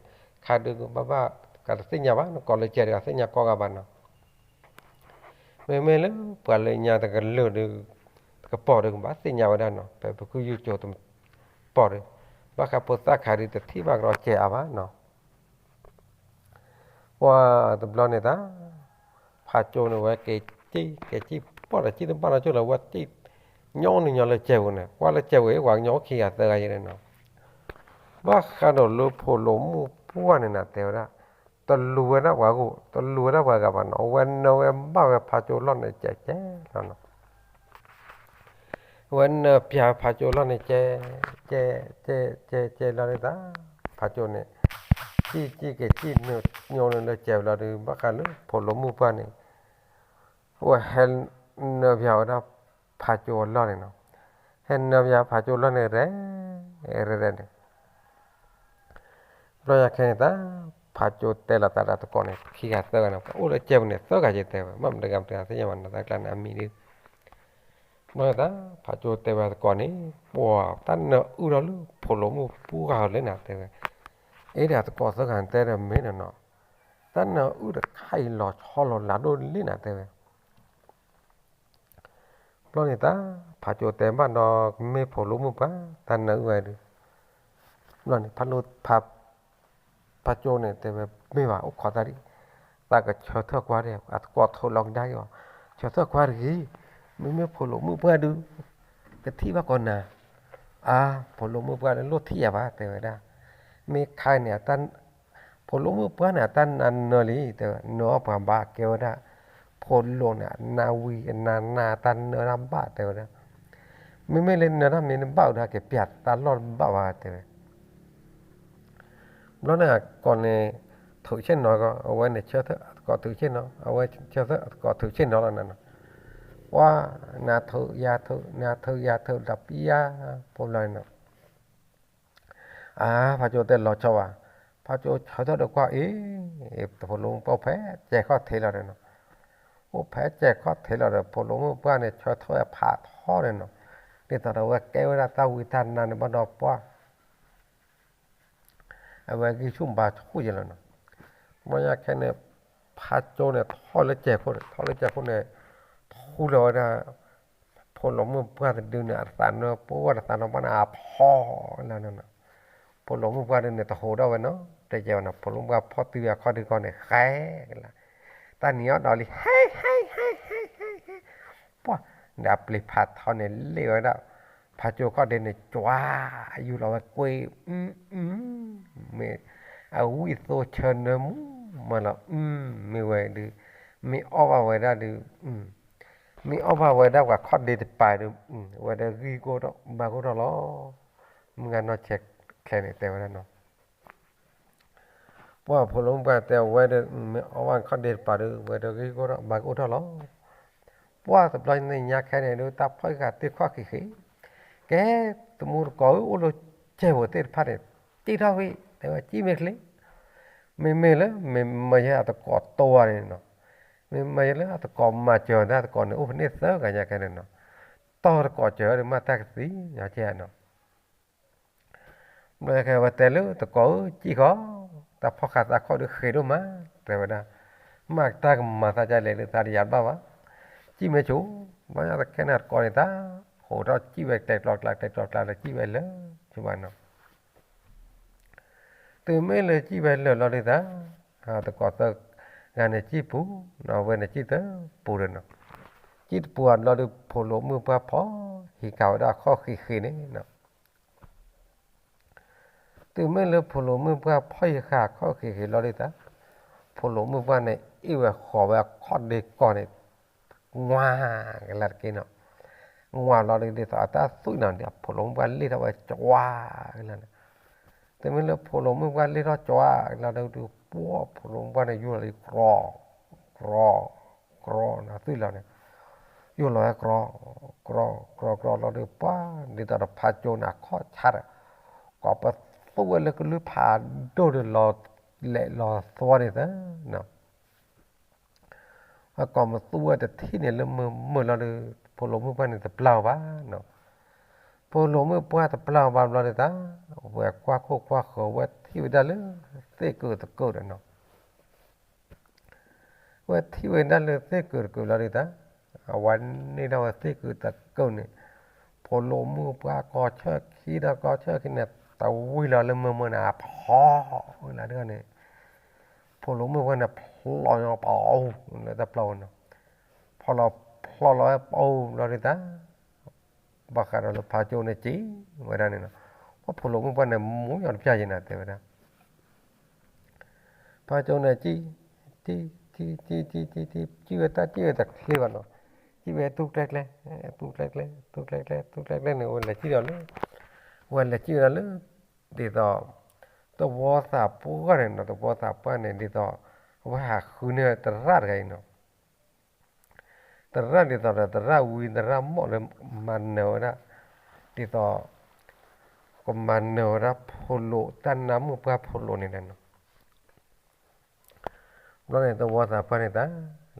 ခါဒုးကဘၣ်ဘၣ် ကတသ့ၣ်ညါဘၣ် နကိးလၢကဲဒီးသ့ၣ်ညါကိးဂၤဘၣ်နီၤ, မ့မ့ၢ်လၢပှၤလၢညါတကလုာ်ဒုး တကပီၤဒုးကဘၣ်သ့ၣ်ညါဝဲဒၣ်နီၤ, ဖဲပခုယူၢ်ကၠိတပီၤဒုး, ဘၣ်ဃးဖိသၣ်ခါဒုးတထံၣ်ဘၣ်ကဒီးကဲအါဘၣ်နီၤ ပှၤတဘျီန့ၣ်တၢ် ဖးကၠိန့ၣ်ဝဲက့ၤကံၣ် က့ၤကံၣ်ပီၢ်ဒီးကံၣ်တဘၣ်နီၢ်ကၠိလၢဝဲကံၣ် ညီနုၢ်ညီလၢကဲပူၤန့ၣ် ကွၢ်လၢကဲပူၤအံၤ ပှၤကညီအိၣ်ခံဂၤသၢဂၤယဲန့ၣ်နီၤ, ဘၣ်ဃးဒီးလၢဖိလီၤမုၢ်ပှၢ်န့ၣ်နၤတဲဝဲဒၣ်, တလူၤဝဲဒၣ်ပှၤဂိၢ် တလူၤဝဲဒၣ်ပှၤဂၤဘၣ်နီၤ, အဝဲနၢဝဲဘၣ်ဝဲဖးကၠိလီၢ်န့ၣ်ကဲကဲလီၤနီၤ အဝဲနၢပၠးဖးကၠိလီၢ်န့ၣ်ကဲ, ကဲ, ကဲ, ကဲ, ကဲလီၤန့ၣ်တၢ်, ဖးကၠိန့ၣ် ကံၣ်ကံၣ်က့ၤကံၣ်နၢညီနုၢ်လၢကဲပူၤလီၤဒုး ဘၣ်ဃးလၢဖိလီၤမုၢ်ပှၢ်န့ၣ် အဝဲဟဲနၢပၠးဝဲဒၣ်ဖးကၠိအလီၢ်န့ၣ်နီၤ, ဟဲနၢပၠးဖးကၠိလီၢ်န့ၣ်ရဲ, ရဲရဲန့ၣ် ဘျီညါခဲန့ၣ်တၢ် ဖးကၠိတဲလီၤသးဒီးသကိးန့ၣ် ခံဂၤသၢဂၤန့ၣ် ပှၤအိၣ်လၢကဲပူၤန့ၣ် သၢဂၤယဲတဲဝဲ ဘၣ်မတၤဂၤမတၤဂၤသ့ၣ်ညါဘၣ်နီၤ တၢ်ကျါန့ၣ်အမံၤဒုး, ဘျီန့ၣ်တၢ် ဖးကၠိတဲဝဲသကိးန့ၣ် ပှၤတၢ်နၢအုၣ်ထီၣ်လၢဖိလီၤမုၢ်ပှၢ်လၢနၤတဲဝဲ, အ့ဒီးသကိးသၢဂၤန့ၣ်တဲဒီးမ့ၢ်နီၤနီၤ, တၢ်နၢအုၣ်တခါအံၤလီၤဆီလီၤလးဒိၣ်လံနၤတဲဝဲ ဘျီန့ၣ်တၢ် ဖးကၠိတဲဘၣ်ဒီး မ့ၢ်ဖိလီၤမုၢ်ပှၢ် တၢ်နၢအုၣ်ဝဲဒုး, ဘျီန့ၣ် ဖးကၠိန့ၣ်တဲဝဲ မ့ၢ်ဘၣ် အိၣ်ခိးတၢ်ဒံး, သးကဆၢထၢၣ်ကွၢ်ဒံး အသကိးထိးလီၤကဒါက့ၤအီၤ, ဆၢထၢၣ်ကွၢ်တဂ့ၤ, မ့မ့ၢ်ဖိလီၤမုၢ်ပှၢ်ဒုး ကထံၣ်ဘၣ်ကီးနၤ, အါ ဖိလီၤမုၢ်ပှၢ်လၢလိၣ်ထံၣ်ယၤဘၣ် တဲဝဲဒၣ်, မ့ၢ်ခါန့ၣ် ဖိလီၤမုၢ်ပှၢ်န့ၣ် အတၢ်နၢနၢလံ တဲဝဲ နၢအီၣ်ပှၤဘၣ်ကဲဝဲဒၣ်, ဖိလီၤန့ၣ် အနၢဝံၤအနၢနၢ တၢ်နၢတၢ်ဘၣ်တဲဝဲဒၣ်, မ့မ့ၢ်လၢနၢတၢ်မ့ၢ်နဘၣ်ဝဲဒၣ်က့ၤပျးတၢ်လီၢ်တဘၣ်ဘၣ်တဲဝဲ, ဘျီန့ၣ်အကိးန့ၣ် ထုးဆ့ၣ်နီၤကီး အဝဲန့ၣ်ဆၢထၢၣ်အသကိးထုးဆ့ၣ်နီၤ အဝဲဆၢထၢၣ်အသကိးထုးဆ့ၣ်နီၤလီၤနၤနီၤ, ပှၤ နၤထုးယၤထုး နၤထုးယၤထုးဒီးပျး ဖိလီၤန့ၣ်နီၤ အါ ဖးကၠိတဲလီၤဆီဘၣ်, ဖးကၠိဆၢထၢၣ်ဒီးကွၢ်အံၤ, ဖိလီၤမုၢ်ပှၢ်အိၣ်ဖဲစဲးခီၣ်ထံးလီၤဒီးနီၤ, အိၣ်ဖဲစဲးခီၣ်ထံးလီၤဒီး ဖိလီၤမုၢ်ပှၢ်န့ၣ်ဆၢထၢၣ်ဖးထီန့ၣ်နီၤ, ဒ်သိးဒီးအဝဲကဲဝဲဒၣ်တၢ်ဝံတၢ်နါန့ၣ်ဘၣ်ဒီးပှၢ် အဝဲဂံၢ်ဆူၣ်ဘါဆူၣ်ယဲလီၤနီၤ, ဘျီညါခဲန့ၣ် ဖးကၠိန့ၣ်ထီၣ်လၢစဲးခိၣ်န့ၣ် ထီၣ်လၢစဲးခိၣ်န့ၣ် ထူလီၤဝဲဒၣ် ဖိလီၤမုၢ်ပှၢ်တဒုန့ၣ် အသးနၢပှၢ်တသးနၢပှၢ်န့ၣ် အဖီလီၤနီၤ, ဖိၣ်လိာ်မုၣ်ပှၢ်ဒုန့ၣ်တဟူးထီၣ်ဝဲနီတစဲးဘၣ်နီၤ. ဖိၣ်လိာ်မုၣ်ပှၢ်ဖီၣ်တုၤဝဲအခီၣ်ဒ့ကီၢ်န့ၣ် ဃဲကလး, တၢ်နံၤအီၣ်ဒီးလံ ဟဲဟဲဟဲဟဲဟဲဟဲ, ပှၢ်, ဒီးအပျ့ၤဖးထီန့ၣ် လ့ၣ်ဝဲဒၣ် ဖါကၠိခီၣ်ဒ့န့ၣ် ကွၢ်, ယူၢ်လီၤဝဲကွ့, မ့ၢ်အဝံၣ်သိဆၢနၢမူမၢလီၤ, မ့ၢ်ဝဲဒုး, မ့ၢ်အီၣ်ဘၣ်ဝဲဒၣ်ဒုး, မ့ၢ်အီၣ်ဘၣ်ဝဲဒၣ်ပှၤခီၣ်ဒ့တပၤဒုး, ဝဲဒၣ်ဂံၢ်ကအိၣ်ထီၣ်ဘါကအိၣ်ထီၣ်လီၤ. မုၢ်ဂၤနီၢ်ဆဲးချဲန့ၣ်တဲဝဲဒၣ်နီၤ. ပှၢ်ဖိၣ်လိာ်မုၣ်ပှၢ်တဲဝဲဒၣ် မ့ၢ်အီၣ်ဘၣ်ခီၣ်ဒ့တပၤဒုး ဝဲဒၣ်ဂံၢ်ကအိၣ်ထီၣ်ဘါကအိၣ်ထီၣ်လီၤ. ပှၢ်တဘျီညါခဲန့ၣ်ဒုး တၢ်ဖီၣ်ဃာ်သ့ၣ်ခီၣ်ဃံးဃံး, ကဲ, သမူသကိးဧၢ အိၣ်လၢကဲၢ်ပူၤသ့ၣ်တဖၣ်န့ၣ် တ့ထီၣ်ဝံၤ တဲဝဲ ကံၣ်မ့ၢ်ချ့, မ့မ့ၢ်လၢ မ့မ့ၢ်ယဲအသကိးတိဝဲန့ၣ်နီၤ, မ့မ့ၢ်ယဲလၢအသကိးမၤစၢၤတၢ်သကိးန့ၣ် အိၣ်ဖဲန့ၣ်သၢဂၤညါခဲန့ၣ်နီၤ, တီၢ်သကိးစၢၤဒီးမ့ၢ်တၢ်ကသံၣ်ညါကဲနီၤ. ဘျီခဲဝဲတဲလၢသကိးဧၢ ကံၣ်ဃီ, တၢ်ဖီၣ်ဃာ်သးခီၣ်ဒုးဃံးဒိၣ်မး တဲဝဲဒၣ်, မ့ၢ်တၢ်ကမၤသးဒ်လဲၣ်ဒုး သးတယၤတဘၣ်ဘၣ်, ကံၣ်မ့ၢ်ဆူၣ်, ဘျီညါသခဲန့ၣ်သကိးန့ၣ်တၢ်, ဟူးထီၣ်ကံၣ်ဝဲကျဲကျီကျါ ကျဲကျီကျါဒီးကံၣ်ဝဲလၢာ်ဆိဘၣ်နီၤ. တုၤမ့ၢ်လၢကံၣ်ဝဲလၢာ်လီၤဒုးသး, သကိးသၢဂၤန့ၣ်ကံၣ်ပူၤ, အဝဲန့ၣ်ကံၣ်သၢပူၤဒီးနီၤ, ကံၣ်တပူၤအဘျီဒုး ဖိၣ်လိာ်မုၣ်ပှၢ်ဖီၣ်ဟံးဃာ်ဝဲဒၣ်အခီၣ်ဃံးဃံးန့ၣ်နီၤ. တုၤမ့ၢ်လၢဖိၣ်လိာ်မုၣ်ပှၢ်ဖီၣ်ဟံးဃာ်အခီၣ်ဃံးဃံးလီၤဒုးသး, ဖိၣ်လိာ်မုၣ်ပှၢ်န့ၣ် အ့ၣ်ဝဲဃီၤဝဲအခီၣ်ဒ့ကီၢ်န့ၣ်, ငွၤကလးတက့ၢ်နီၤ, ငွၤလီၤဒုးဒ်သိးအတၢ်သွံၣ်နီၤ ဖိၣ်လိာ်မုၣ်ပှၢ်လ့ၣ်ထီၣ်ဝဲကၠွၤကလးန့ၣ်, တုၤမ့ၢ်လၢဖိၣ်လိာ်မုၣ်ပှၢ်လ့ၣ်ထီၣ်ကၠွၤကလးဒုး ပှၢ်ဖိၣ်လိာ်မုၣ်ပှၢ်န့ၣ် ယူၢ်လီၤလံကြီ, ကြီ, ကြီ န့ၣ်သွံၣ်လီၤန့ၣ်, ယူၢ်လီၤဝဲကြီ, ကြီ, ကြီ ကြီလီၤဒုး ပှၢ်ဒ်သိးဒီးဖါကၠိန့ၣ်အခီၣ်ဆါဒီး, ကိးပသူဝဲလၢကလုၢ်ဖးဒိၣ်ဒီးလီၤလဲၤလီၤသွီန့ၣ်သၢနီၤ. အကိးမသူဝဲတထံၣ်န့ၣ်လၢမုာ်မုာ်လီၤဒီး ဖိၣ်လိာ်မုၣ်ပှၢ်န့ၣ်တပျၢ်အီၤဘၣ်နီၤ. ဖိၣ်လိာ်မုၣ်ပှၢ်တပျၢ်အီၤဘၣ်ဘျီဒုးသး, ဝဲကွၢ်ခိၣ်ကွၢ်ဃၢၤ ဝဲထံၣ်ဝဲဒၣ်လၢသ့ၣ်ကုာ်သကုာ်ဒီးနီၤ. ဝဲထံၣ်ဝဲဒၣ်လၢသ့ၣ်ကုာ်သကုာ်လီၤဒုးသး, အဝဲန့ၢ်ထီၣ်ဝဲသ့ၣ်ကုာ်သကုာ်န့ၣ်, ဖိၣ်လိာ်မုၣ်ပှၢ်ကီၢ်ဆၢခံဒီးကီၢ်ဆၢခံန့ၣ် တဝံၤလီၤလၢမုာ်မုာ်န့ၣ် အဖီၣ်ဝဲလၢဒၣ်န့ၣ်, ဖိၣ်လိာ်မုၣ်ပှၢ်န့ၣ် ဖျိးညီပအူလၢတၢ်ပျီဝဲနီၤ, ဖီၣ်လီၤဖျိးလီၤဝဲပအူဘျီဒုးသး, ဘၣ်ဃးဒီးလၢဖါကၠိန့ၣ်စံးဝဲဒၣ်န့ၣ်နီၤ, ပှၢ်ဖိၣ်လိာ်မုၣ်ပှၢ်န့ၣ် မူညီတပျၢ်ယဲနၤတဲဝဲဒၣ် ဖါကၠိန့ၣ် ကံၣ်, ကံၣ်, ကံၣ်, ကံၣ်, ကံၣ်ဝဲတၢ်ကံၣ်ဝဲတချ့ဘၣ်နီၤ, ကံၣ်ဝဲသူကျဲကျဲ, သူကျဲကျဲ, သူကျဲကျဲ, သူကျဲကျဲန့ၣ် ဝဲလဲၤကံၣ်ဒီးလၢ, ဝဲလဲၤကံၣ်ဝဲဒၣ်လၢ, ဒ်သိး, သဝီသးပှၢ်န့ၣ်နီၤ, သဝီသးပှၢ်န့ၣ် ဒ်သိး, အဝဲဟးဃုန့ၢ်သရၣ်တဂၤအံၤနီၤ သရၣ်ဒ်သိးဒီး သရၣ်ဝံသရၣ်မီၣ်လၢမၤနၢၤဝဲဒၣ်, ဒ်သိး, ကမၤနၢၤဝဲဒၣ်ဖိၣ်လိာ် တၢ်နါမုၣ်ပှၢ်ဖိၣ်လိာ်န့ၣ်ဒီးနီၤ, ဘျီန့ၣ် သဝီသးပှၢ်န့ၣ်တၢ်,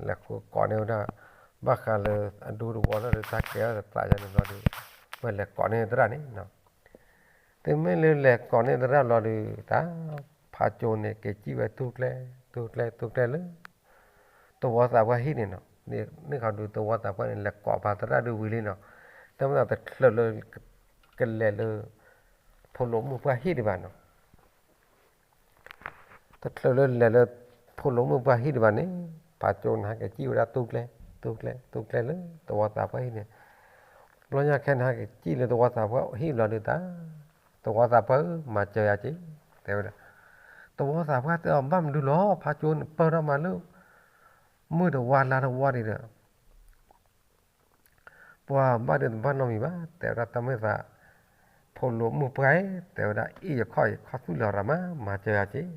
လဲၤဃုကိးန့ၢ်ဝဲဒၣ်, ဘၣ်ဃးလၢအဒူသဝီလၢတၢ်ကဲထီၣ်သးယါန့ၣ်ဘျီဒီး, ဝဲလဲၤကိးန့ၢ်သရၣ်န့ၣ်နီၤ, တုၤမ့ၢ်လၢလဲၤကိးန့ၢ်သရၣ်လီၤဒီးတၢ်, ဖါကၠိန့ၣ် က့ၤကံၣ်ဝဲသူကျဲ, သူကျဲ, သူကျဲလၢ သဝီသးပှၢ်ဟံၣ်န့ၣ်နီၤ, န့ၣ်ခီဒုးသဝီသးပှၢ်န့ၣ် လဲၤကိးပာ်သရၣ်ဒုးဝံၤလံနီၤ, တမ့ၢ်တချုးလၢ, ကလဲၤလၢ, ဖိၣ်လိာ်မုၣ်ပှၢ်ဟံၣ်ဒံးဘၣ်နီၤ, တချုးလၢလဲၤလၢ, ဖိၣ်လိာ်မုၣ်ပှၢ်ဟံၣ်ဒံးဘၣ်န့ၣ်, ဖါကၠိန့ၣ်ဟဲက့ၤကံၣ်ဝဲဒၣ်သူကျဲ, သူကျဲ, သူကျဲလၢသဝီသးပှၢ်ဟံၣ်န့ၣ်, ဘျီညါခဲန့ၣ်ဟဲက့ၤကံၣ်လၢသဝီသးပှၢ်ဟံၣ်ဘျီဒုးတၢ်, သဝီသးပှၢ်ဧၢ မၤစၢၤယၤက့ၤ, တဲဝဲဒၣ်, သဝီသးပှၢ်တဲအီၤ ဘၣ်မနုၤလီၤ ဖါကၠိန့ၣ်ပၢၢ်ထီၣ်မးလၢ မုၢ်တဝါလါတဝါဒံးဒီး, ပှၤဘၣ်ဒုးတဘၣ်နီတမံၤဘၣ် တဲဝဲဒၣ်တၢ်မ့ၢ်သး, ဖိၣ်လိာ်မုၣ်ပှၢ်ဧၢ တဲဝဲဒၣ် အ့ၣ်ယခီၣ်ယခီၣ်သူၣ်လီၤရၤမး မၤစၢၤယၤက့ၤ,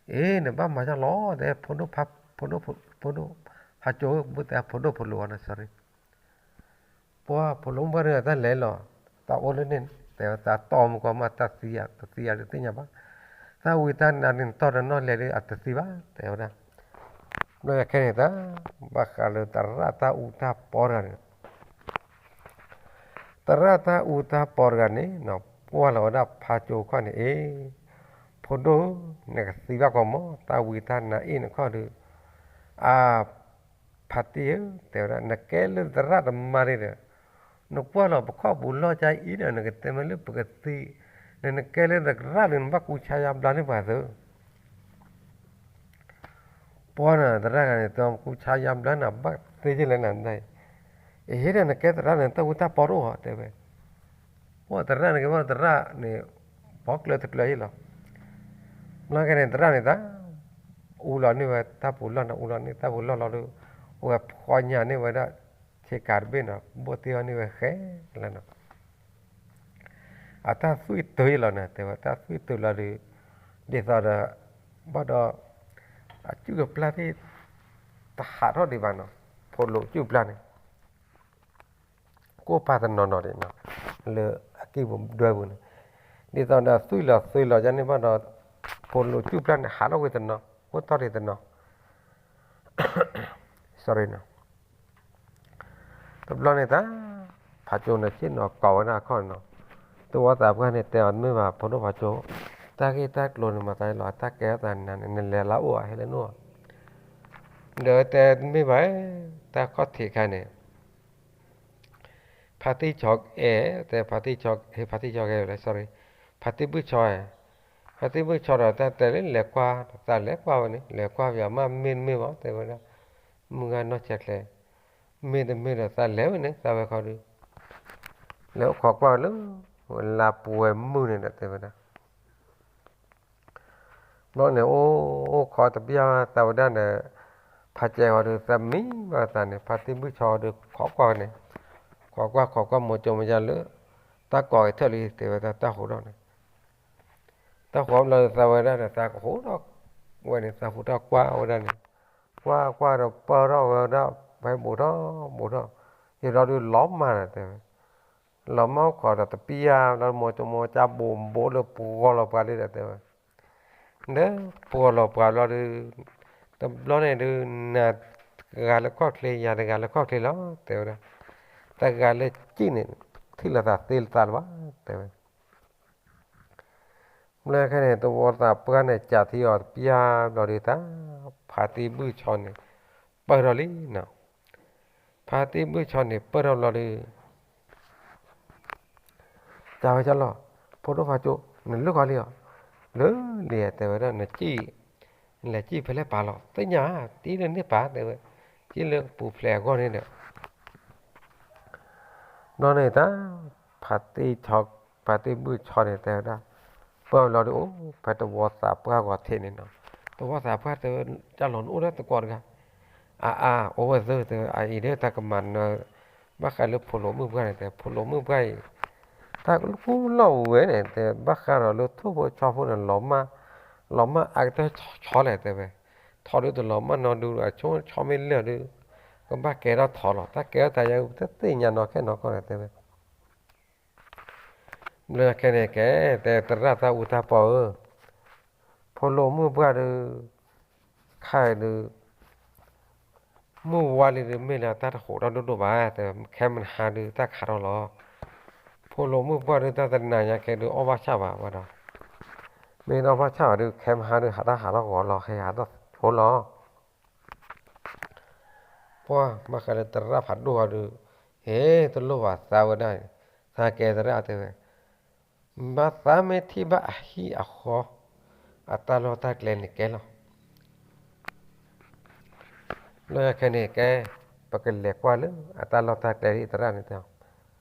အ့ၣ် နဘၣ်မၤစၢၤလီၤ တဲ ဖိဒိၣ်, ဖိဒိၣ်, ဖါကၠိဧၢ ဘၣ်တဲဖိဒိၣ်ဖိၣ်လိာ်အီၤန့ၣ် sorry ပှၤဖိၣ်လိာ်မုၣ်ပှၢ်ဒုးတၢ်လဲၤလီၤ, တၢ်အိၣ်လၢန့ၣ် တဲဝဲတၢ်တီၢ်မူကီၢ်မး တၢ်သံယၤ တသံယၤဒုးသ့ၣ်ညါဘၣ်, တၢ်ဝံတၢ်နါဒုးနတီၢ်တနီၣ်လဲၤဒုးအတသံဘၣ် တဲဝဲဒၣ်, ဘျီခဲန့ၣ်တၢ်, ဘၣ်ဃးလၢသရၣ်တၢ်အူတၢ်ပီတဂၤန့ၣ် သရၣ်တၢ်အူတၢ်ပီတဂၤန့ၣ် ကွၢ်လီၤဝဲဒၣ်ဖါကၠိခီၣ်န့ၣ် အ့ၣ်, ဖိဒိၣ်ဧၢ, နကသံဘၣ်ကီးမး တၢ်ဝံတၢ်နါအ့ၣ်နခီၣ်ဒုး, အါ, ဖါတံၢ်ဧၢ, တဲဝဲဒၣ် နကဲလၢသရၣ်တမါဒ်ဒီး, နကွၢ်လီၤပခီၣ်ပူၤလီၢ်ကါအံၤဒီး နကတဲမ့ၢ်လၢပကသံ, နကဲလၢသရၣ်န့ၣ် နဘၣ်ကူဆါယါဘျါန့ၢ်ပှၤသ့. ပှၤန့ၣ် သရၣ်ဂၤန့ၣ် တကူဆါယါဘျါန့ၣ် ဘၣ်သ့ယလဲၣ်နၤ, အဟ့ၣ်ဒီးနကဲသရၣ်န့ၣ် တၢ်အူတၢ်ပီတအိၣ်ဧါ တဲဝဲ. ပှၤသရၣ်န့ၣ်ကဲဝဲသရၣ်န့ၣ် ပီကျၢၤတကျၢၤဟ့ၣ်လီၤ. ဘျီခဲန့ၣ် သရၣ်န့ၣ်တၢ် အူလီၤန့ၢ်ဝဲတၢ်ပူၤလီၢ်န့ၣ် အူလီၤန့ၢ်တၢ်ပူၤလီၢ်လီၤဒီး အဝဲဖီညါန့ၢ်ဝဲဒၣ် ဆ့ကၤတဘ့ၣ်န့ၣ် ဘိၣ်တ့ၢ်အီၤန့ၢ်ဝဲဃဲလီၤနီၤ. အတၢ်သွံၣ်တုၤလီၤန့ၣ် တဲဝဲ တၢ်သွံၣ်တုၤလီၤဒီး ဒ်သိးဒီး ဘၣ်ဒီး အကုၢ်အပျၢ်သ့ၣ် တဟးထီၣ်ဒံးဘၣ်နီၤ, ဖိလိာ်အကုၢ်အပျၢ်န့ၣ် ကိၣ်ပၤတနီၤနီၤဒံးနီၤ, လၢအကံၢ်ပူၤဒွဲပူၤန့ၣ်, ဒ်သိးဒီးသွံၣ်လီၤသွံၣ်လီၤယါန့ၣ်ဘၣ်ဒီး ဖိလိာ်အကုၢ်အပျၢ်န့ၣ် ဟးထီၣ်ဝဲတနီၤ, အိၣ်တီၢ်ဒံးတနီၤ sorry နီၤ. တဘျီန့ၣ်တၢ် ဖးကၠိန့ၣ်ဆ့ၣ်နီၤကိးဝဲဒၣ်အခီၣ်နီၤ, သဝီသးပှၢ်န့ၣ် တဲအီၤတမ့ၢ်ဘၣ် ဖိဒိၣ်ဖးကၠိ, တၢ်ဂ့ၢ်တၢ်ကျိၤန့ၣ် မၤသးလီၤ တၢ်ကဲထီၣ်သးနၤန့ၣ် နလဲၤလၢအအိၣ်ဧါ ဟဲလၢနအိၣ်ဧါ. ဒီးတဲတမ့ၢ်ဘၣ်, တၢ်ခီၣ်ထံးခါန့ၣ် ဖါတံၢ်ဆီအဲၣ် တဲဖါတံၢ်ဆီ, ဟ့ၣ်ဖါတံၢ်ဆီကဲဝဲလဲၣ် sorry, ဖါတံၢ်ဘုၣ်ဆီ, ဖါတံၢ်ဘုၣ်ဆီဒီးတၢ်တဲလၢလဲၤကွၢ်, သးလဲၤကွၢ်ဝဲန့ၣ် လဲၤကွၢ်ပယီၤမး မ့ၢ်တမ့ၢ်ဘၣ် တဲဝဲဒၣ်, မုၢ်ဂၤနီၢ်ဆဲးကျဲ, မ့ၢ်တမ့ၢ်ဒီးသးလဲၤဝဲန့ၣ် သးဝဲခီဒုး, လဲၤအိၣ်ခိးကွၢ်ဝဲလၢ လါပူၤဝဲမုၢ်န့ၣ်ဒီး တဲဝဲဒၣ် ဘျီန့ၣ် အိၣ်အိၣ်ခိးတပျၢ်သးဝဲဒၣ်န့ၣ်, ဖးကဲဃီဒီး သးမံဘၣ်သးန့ၣ် ဖါတံၢ်ဘုၣ်ဆီဒီး ခိးကွၢ်ဝဲန့ၣ်, ခိးကွၢ်ခိးကွၢ် မိၤကၠိမိၤယါလၢ တၢ်ကိးကထၢၣ်လံ တဲဝဲဒၣ် တၢ်ဟူးထီၣ်န့ၣ်, တၢ်ဟူးဘျီသးဝဲဒၣ်န့ၣ် သးကဟူးထီၣ်ဝဲန့ၣ် သးဟူးထီၣ်ကွၢ်ဝဲဒၣ်န့ၣ်, ကွၢ်ကွၢ်ဒီးပၢၢ်ထီၣ်ဝဲဒၣ် ဖဲဘူးထီၣ်ဘူးထီၣ်, ယဘျီဒုးလီၤမၢ်န့ၣ် တဲဝဲ လီၤမၢ်အိၣ်ခိးဒီးတပျၢ် လီၤမိၤကၠိမိၤကၠါဘူးဘူးလၢပှီၤလီၤပှၤလံဒီး တဲဝဲ, ဒီးပှီၤလီၤပှၤဘျီဒုး, တဘျီန့ၣ်ဒုး နၤတဂၤလၢခီၣ်ချ့ ယၤတဂၤလၢခီၣ်ချ့လီၤ တဲဝဲဒၣ်, တဂၤလၢကံၣ်န့ၣ် ထံၣ်လိာ်သးသ့လိာ်သးလၢၤဘၣ် တဲဝဲ ဘျီခဲန့ၣ် သဝီသးပှၢ်န့ၣ် ကးထံအီၤတပျၢ်ဘျီဒုးတၢ်, ဖါတံၢ်ဘုၣ်ဆီန့ၣ် ပၢၢ်ထီၣ်လံနီၤ, ဖါတံၢ်ဘုၣ်ဆီန့ၣ် ပၢၢ်ထီၣ်ဘျီဒုး ကးဝဲကလီၤ, ဖိဒိၣ်ဖးကၠိ, နလုၢ်ဃီလံဧါ, လၢလံဧါ တဲဝဲဒၣ် နကံၣ်, နလဲၤကံၣ်ဖဲလဲၣ်ပာ်လီၤ သ့ၣ်ညါဧါ တံၢ်လၢန့ၣ်ပာ် တဲဝဲ, ကံၣ်လၢပူၤဖျဲးအဂီၢ်န့ၣ်ဒီး ဘျီန့ၣ်တၢ်, ဖါတံၢ်, ဖါတံၢ်ဘုၣ်ဆီန့ၣ် တဲဝဲဒၣ်, ပၢၢ်လီၤဒုးအိၣ်ဖဲသဝီသးပှၢ်ဂီၤထံးန့ၣ်နီၤ, သဝီသးပှၢ်တဲဝဲ, တၢ်လီၤနအိၣ်ဒၣ်သကိးတဂၤ, အါအါ အိၣ်ဝဲသ့ တဲဝဲ အအံၤဒီးတၢ်ကမၤနၢၤ, ဘၣ်ဃးလၢဖိလိာ်မုၣ်ပှၢ်န့ၣ် တဲ ဖိလိာ်မုၣ်ပှၢ်အံၤ, တၢ်ကလူၢ်ကူၣ်လီၢ်ဝဲန့ၣ် တဲ ဘၣ်ဃးဒီးလၢထိၣ်ဖိဆီဖိန့ၣ် လီၤမၢ်, လီၤမၢ်အါကတၢၢ်ဆီဆီလဲၣ် တဲဝဲ, ထီဒုးတလီၤမၢ်နီဒုး အဆိကမိၣ်မ့ၢ်လၢာ်ဒုး, ကဘၣ်ကဲထီၣ်ထီလီၤ တၢ်ကဲထီၣ်တၢ်ယါတသ့ၣ်ညါနီၢ်ခဲနီၢ်ကီၢ်န့ၣ် တဲဝဲ ဘျီခဲန့ၣ်ကဲ, တဲသရၣ်တၢ်အူတၢ်ပီဧၢ, ဖိလိာ်မုၣ်ပှၢ်ဒုး, ခါအံၤဒုး, မုၢ်ဝါလံဒုး မ့ၢ်လၢတၢ်တဟူးထီၣ်ဒိၣ်ဒိၣ်ဘၣ် တဲဝဲ, ခဲမုၢ်ဟါဒုး တၢ်ခးထီၣ်လီၤ, ဖိလိာ်မုၣ်ပှၢ်ဒုး တၢ်တနၤညါကဲဒုး အီၣ်ဘၣ်ဆၣ်ဘၣ်ဝဲဒီး, မ့ၢ်တအီၣ်ဘၣ်ဆၣ်ဘၣ်ဒုး ခဲမုၢ်ဟါဒုး ဟးတၢ်ဟးထီၣ်ဂီၤလီၤ ဟဲဟးထီၣ်ဖိလီၤ ပှၤဘၣ်ဃးလၢသရၣ်ဖးဒိၣ်ဃီဒီး, ဟဲ, တလိၣ်ဘၣ်သးဝဲဒၣ်, သးကဲသရၣ်တဲဝဲ, ဘၣ်သးမ့ၢ်ထံၣ်ဘၣ်အဟံၣ်အဃီ, အတၢ်လီၢ်တၢ်ကျဲန့ၣ်ကဲလီၤ. လၢခဲန့ၣ်ကဲ, ပကလဲၤကွၢ်လၢအတၢ်လီၢ်တၢ်ကျဲဒ်သရၣ်န့ၣ်တဲ,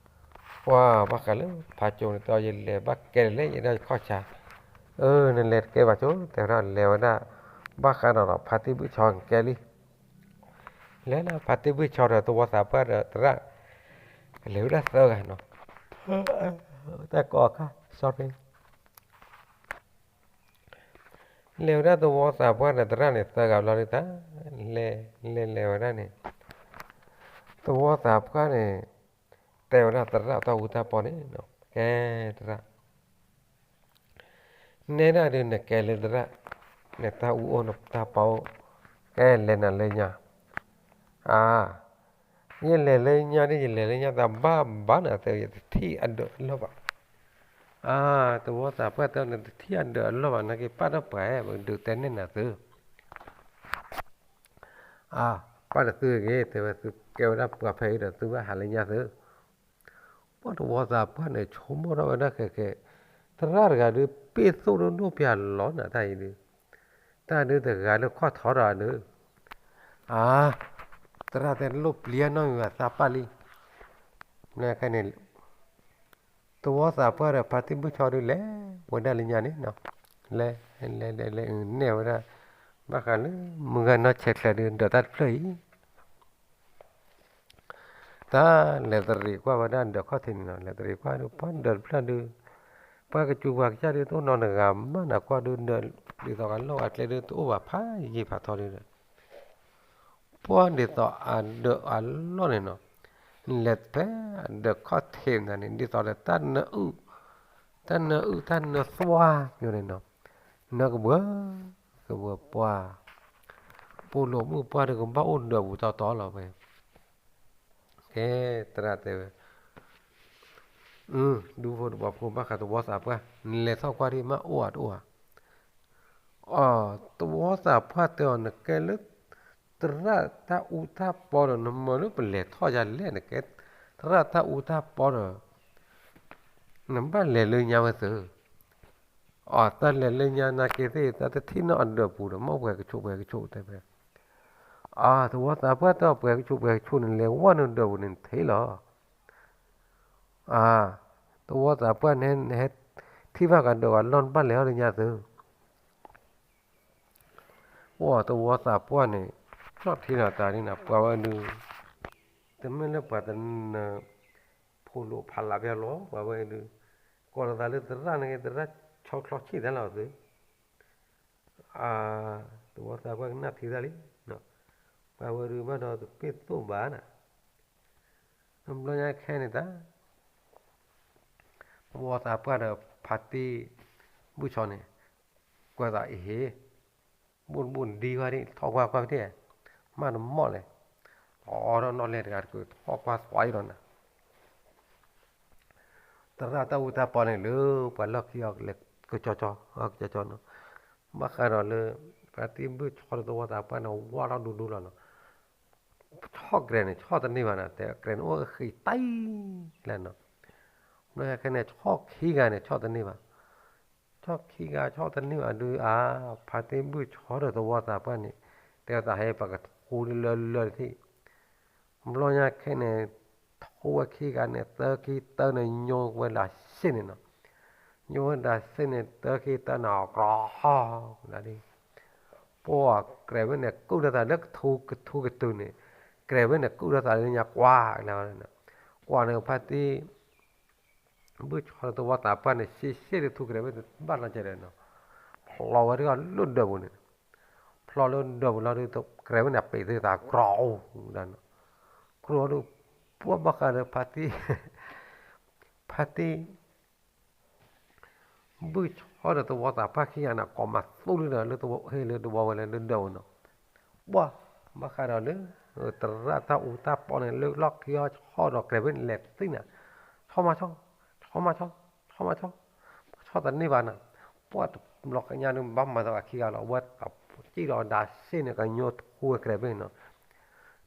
ပှၤဘၣ်ဃးလၢဖးကၠိန့ၣ်တဲ ယလဲၤဘၣ်ကဲလၢယဒၣ်ယခီၣ်ဆါ, အၢ နလဲၤတကဲဘၣ်ကၠိ တဲဝဲဒၣ်, လဲၤဝဲဒၣ်, ဘၣ်ဃးဒီးဖါတံၢ်ဘုၣ်ဆီန့ၣ်ကဲလံ လဲၤလၢဖါတံၢ်ဘုၣ်ဆီဒီး သဝီသးပှၢ်ဒီးသရၣ်, လဲၤဝဲဒၣ်သၢဂၤနီၤ, တၢ်ကိးအခါ sorry, လဲၤဝဲဒၣ်သဝီသးပှၢ်ဒီးသရၣ်န့ၣ်သၢဂၤဘျီဒုးတၢ်, လဲၤလဲၤလဲၤဝဲဒၣ်န့ၣ်, သဝီသးပှၢ်န့ၣ်, တဲဝဲဒၣ်သရၣ်တၢ်အူတၢ်ပီန့ၣ်, ကဲသရၣ် နဲဒၣ်ဒုးနကဲလၢသရၣ်, နတၢ်အူအိၣ်နတၢ်ပီအိၣ်, ကဲလဲၤနၤလၢညါ, အါ, ယလဲၤလၢညါဒ်ယလဲၤလၢညါသးဘၣ်ဘၣ်နၤ တဲယတထံၣ်အဒၢးအလီၢ်ဘၣ်, အါ, သဝီသးပှၢ်တဲနတထံၣ်အဒၢးအလီၢ်ဘၣ် နာ်က့ၤပာ်ထီၣ်ပှၤ ပကဒုးတဲန့ၢ်နၤသု အါ, ပာ်တသုဂ့ၤ တဲဝဲသုကဲဝဲဒၣ်ပှၤဖဲအံၤဒီးသုဘၣ်ဟးလၢညါသု, ပှၤသဝီသးပှၢ်န့ၣ် ဆိကမိၣ်ထီၣ်ဝဲဒၣ်ခဲကဲ, သရၣ်တဂၤဒုး ပ့ၣ်သိၣ်ဒိၣ်ဒိၣ်ပျၢ်လီၤနၤတၢ်အံၤဒုး, တၢ်ဒုးတဂၤလၢခီၣ်ထီထီၣ်အဒုး, အါ, သရၣ်တဲလိၣ်ပျံၤနီၣ်မံၤဘၣ်သးပာ်လံ, မ့ၢ်ခဲန့ၣ် သဝီသးပှၢ်ဒီးဖါတံၢ်ဘုၣ်ဆီဒုးလဲၤဝဲဒၣ်လၢညါန့ၣ်နီၤ, လဲၤ, လဲၤ, လဲၤ, လဲၤ, နဲၣ်ဝဲဒၣ်, ဘၣ်ဃးလၢမုၢ်ဂၤနီၢ်ဆဲးချၢဒုး ဒၢးတၢ်တဖျၢၣ်အံၤ တၢ်လဲၤတရံးကွၢ်ဝဲဒၣ်ဒၢးခီၣ်ထံးန့ၣ်နီၤ, လဲၤတရံးကွၢ်ဒုး ပှၤဒၢးတဖျၢၣ်ဒုး, ပှၤကစူၤပှၤကစၢ်ဒုး တအိၣ်နီတဂၤမးနၤ, ကွၢ်ဒုးဒၢး ဒ်သိးကလီၢ်အကျဲဒုး တအိၣ်ဘၣ်ဖးယံာ်ဖးထီဒုး, ပှၤဒ်သိးအဒၢးအလီၢ်န့ၣ်နီၤ, လဲၤဖဲအဒၢးခီၣ်ထံးန့ၣ် ဒ်သိးဒီးတၢ်နၢအုၣ်, တၢ်နၢအုၣ်တၢ်နၢသွါညိန့ၣ်နီၤ, နၢကဘှၢ, ကဘှၢပှၢ် ပိာ်လိာ်မုၣ်ပှၢ်ဒုးကဘၣ်အိၣ်ဒၢးပူၤတီတီလီၤဝဲ, ကဲ, သရၣ်တဲဝဲ, ဒူဖိတဝီဖိဘၣ်ဃးသဝီသးပှၢ် နလဲၤထီၣ်ကွၢ်ဒ်မးအိၣ်ဧါတအိၣ်ဧါ, အီၤ, သဝီသးပှၢ်တဲအီၤ နကဲလၢ သရၣ်တၢ်အူတၢ်ပီဒီး နမၢလၢပလဲၤထီၣ်ယၤလဲၣ် နကဲ သရၣ်တၢ်အူတၢ်ပီဒီး နဘၣ်လဲၤလၢညါဝဲသု, အီၤ တၢ်လဲၤလၢညါနာ်က့သ့ၣ် တၢ်တထံၣ်နီၣ်အဒၢးပူၤဒီး မ့ၢ်ပှဲၤကဆူးပှဲၤကဆူးတဲဝဲ, အါ, သဝီသးပှၢ်တဲအီၤ ပှဲၤကဆူးပှဲၤကဆူးန့ၣ် လဲၤဝဲနုာ်ဒၢးပူၤန့ၣ် နထံၣ်လီၤ, အါ, သဝီသးပှၢ်န့ၣ် နဟဲထံၣ်ဘၣ်ကဒီးဂၤလီၢ် နဘၣ်လဲၤထီၣ်လၢညါသု, အီၤ သဝီသးပှၢ်န့ၣ် ထီၣ်ထံနီၤတၢ်န့ၣ်နၤ ပှၤဝဲဒုး, တမ့ၢ်လၢပှၤတနၢၤ ဖိးလိာ်ဖးလးဖဲလီၤ ပှၤဝဲဒုး, ကိးလီၤသးလၢသရၣ်န့ၣ် သရၣ်ဆီချီဆံၣ်သးလီၤသု, အါ, သဝီသးပှၢ်ကနၣ်ထံတၢ်လံ, ပှၤဝဲဒုးဘၣ်ဒီးတပ့ၢ်သိၣ်ဘၣ်နၤ, ဘျီညါခဲန့ၣ်တၢ် သဝီသးပှၢ်ဒီးဖါတံၢ်ဘုၣ်ဆီန့ၣ် ကွဲးသးအဟ့ၣ်, ဘိၣ်တဘိၣ်ဒံကွၢ်ဒံး ထီၣ်ကွၢ်ကွၢ်ဖဲ မးတမီၢ်လဲၣ်, အီထီၣ်နီၣ်လဲၢ်တဂၤတကထီၣ်ကွၢ်သွးအံၤလီၤနၤ, သရၣ်တၢ်အူတၢ်ပီန့ၣ်လၢပှၤလီၢ်ခံအီၤကလဲၤကကၠီကၠီ, ကကၠီကၠီနီၤ, ဘၣ်ဃးဒီးလၢ ဖါတံၢ်ဘုၣ်ဆီဒီးသဝီသးပှၢ်န့ၣ် ဝါထီၣ်ဒူဒူလီၤနီၤ ဆီၣ်ကြဲးန့ၣ် ဆီၣ်တန့ၢ်ဘၣ်နၤ တဲကြဲးန့ၣ် အိၣ်ဃံးတံၢ်လၢနီၤ, ဘျီညါခဲန့ၣ် ဆီၣ်ခံဂၤန့ၣ် ဆီၣ်တန့ၢ်ဘၣ်, ဆီၣ်ခံဂၤ ဆီၣ်တန့ၢ်ဘၣ်ဒုးအါ, ဖါတံၢ်ဘုၣ်ဆီဒီးသဝီသးပှၢ်န့ၣ် တဲသးဟဲပှၤကထူလၢလၢတထံၣ်, ဘျီညါခဲန့ၣ် ထူဝဲခံဂၤန့ၣ် တၢခံတၢန့ၣ် ညိဝဲဒၣ်စ့ၢ်န့ၣ်နီၤ, ညိဝဲဒၣ်စ့ၢ်န့ၣ် တၢခံတၢန့ၣ် အကြီး ဒၣ်ဒ် ပှၤကြဲးဝဲန့ၣ် ကုၣ်ထီၣ်သးလၢကထူကထူကတုၤန့ၣ်, ကြဲးဝဲန့ၣ် ကုၣ်ထီၣ်သးလၢညါကွၢ်လၢ, ကွၢ်န့ၣ်ဖါတံၢ် ဘုၣ်ဆီဒီးသဝီသးပှၢ်န့ၣ် ရှဲရှဲဒ်ထူကြဲးဝဲဘၣ်လီၤကဲဒီးနီၤ, ဖျိဝဲဒၣ်လၢဒၢးပူၤန့ၣ်, ဖျိလၢဒၢးပူၤလီၤဒုး ကြဲးဝဲန့ၣ် ပ့းသ့သးကြီး ဒၣ်နီၤ, ကြီးဒုး ပှၤဘၣ်ဃးဒီးဖါတံၢ် ဖါတံၢ် ဘုၣ်ဆီဒီးသဝီသးပှၢ်ခံဂၤန့ၣ် ကိးမၤသူလံဒီး လၢသဝီဟ့ၣ်လၢတဝီဝဲလၢဒၢးဝဲနီၤ, ပှၤဘၣ်ဃးဒီးလၢ သရၣ်တၢ်အူတၢ်ပီန့ၣ် လၢလီၢ်ခံအီၤဆီဒီးကြဲးဝဲန့ၣ်လဲၤသံနၤ, ဆီမၤဆီ, ဆီမၤဆီ, ဆီမၤဆီ, ဆီတန့ၢ်ဘၣ်နၤ, ပှၤတဘျီကညါန့ၣ် ဘၣ်မၤသးအခံဂၤလီၤ ဝဲ ကံၣ်ဒီးဒၣ်စ့ၢ်န့ၣ် ကညိထူဝဲကြဲးဝဲနီၤ,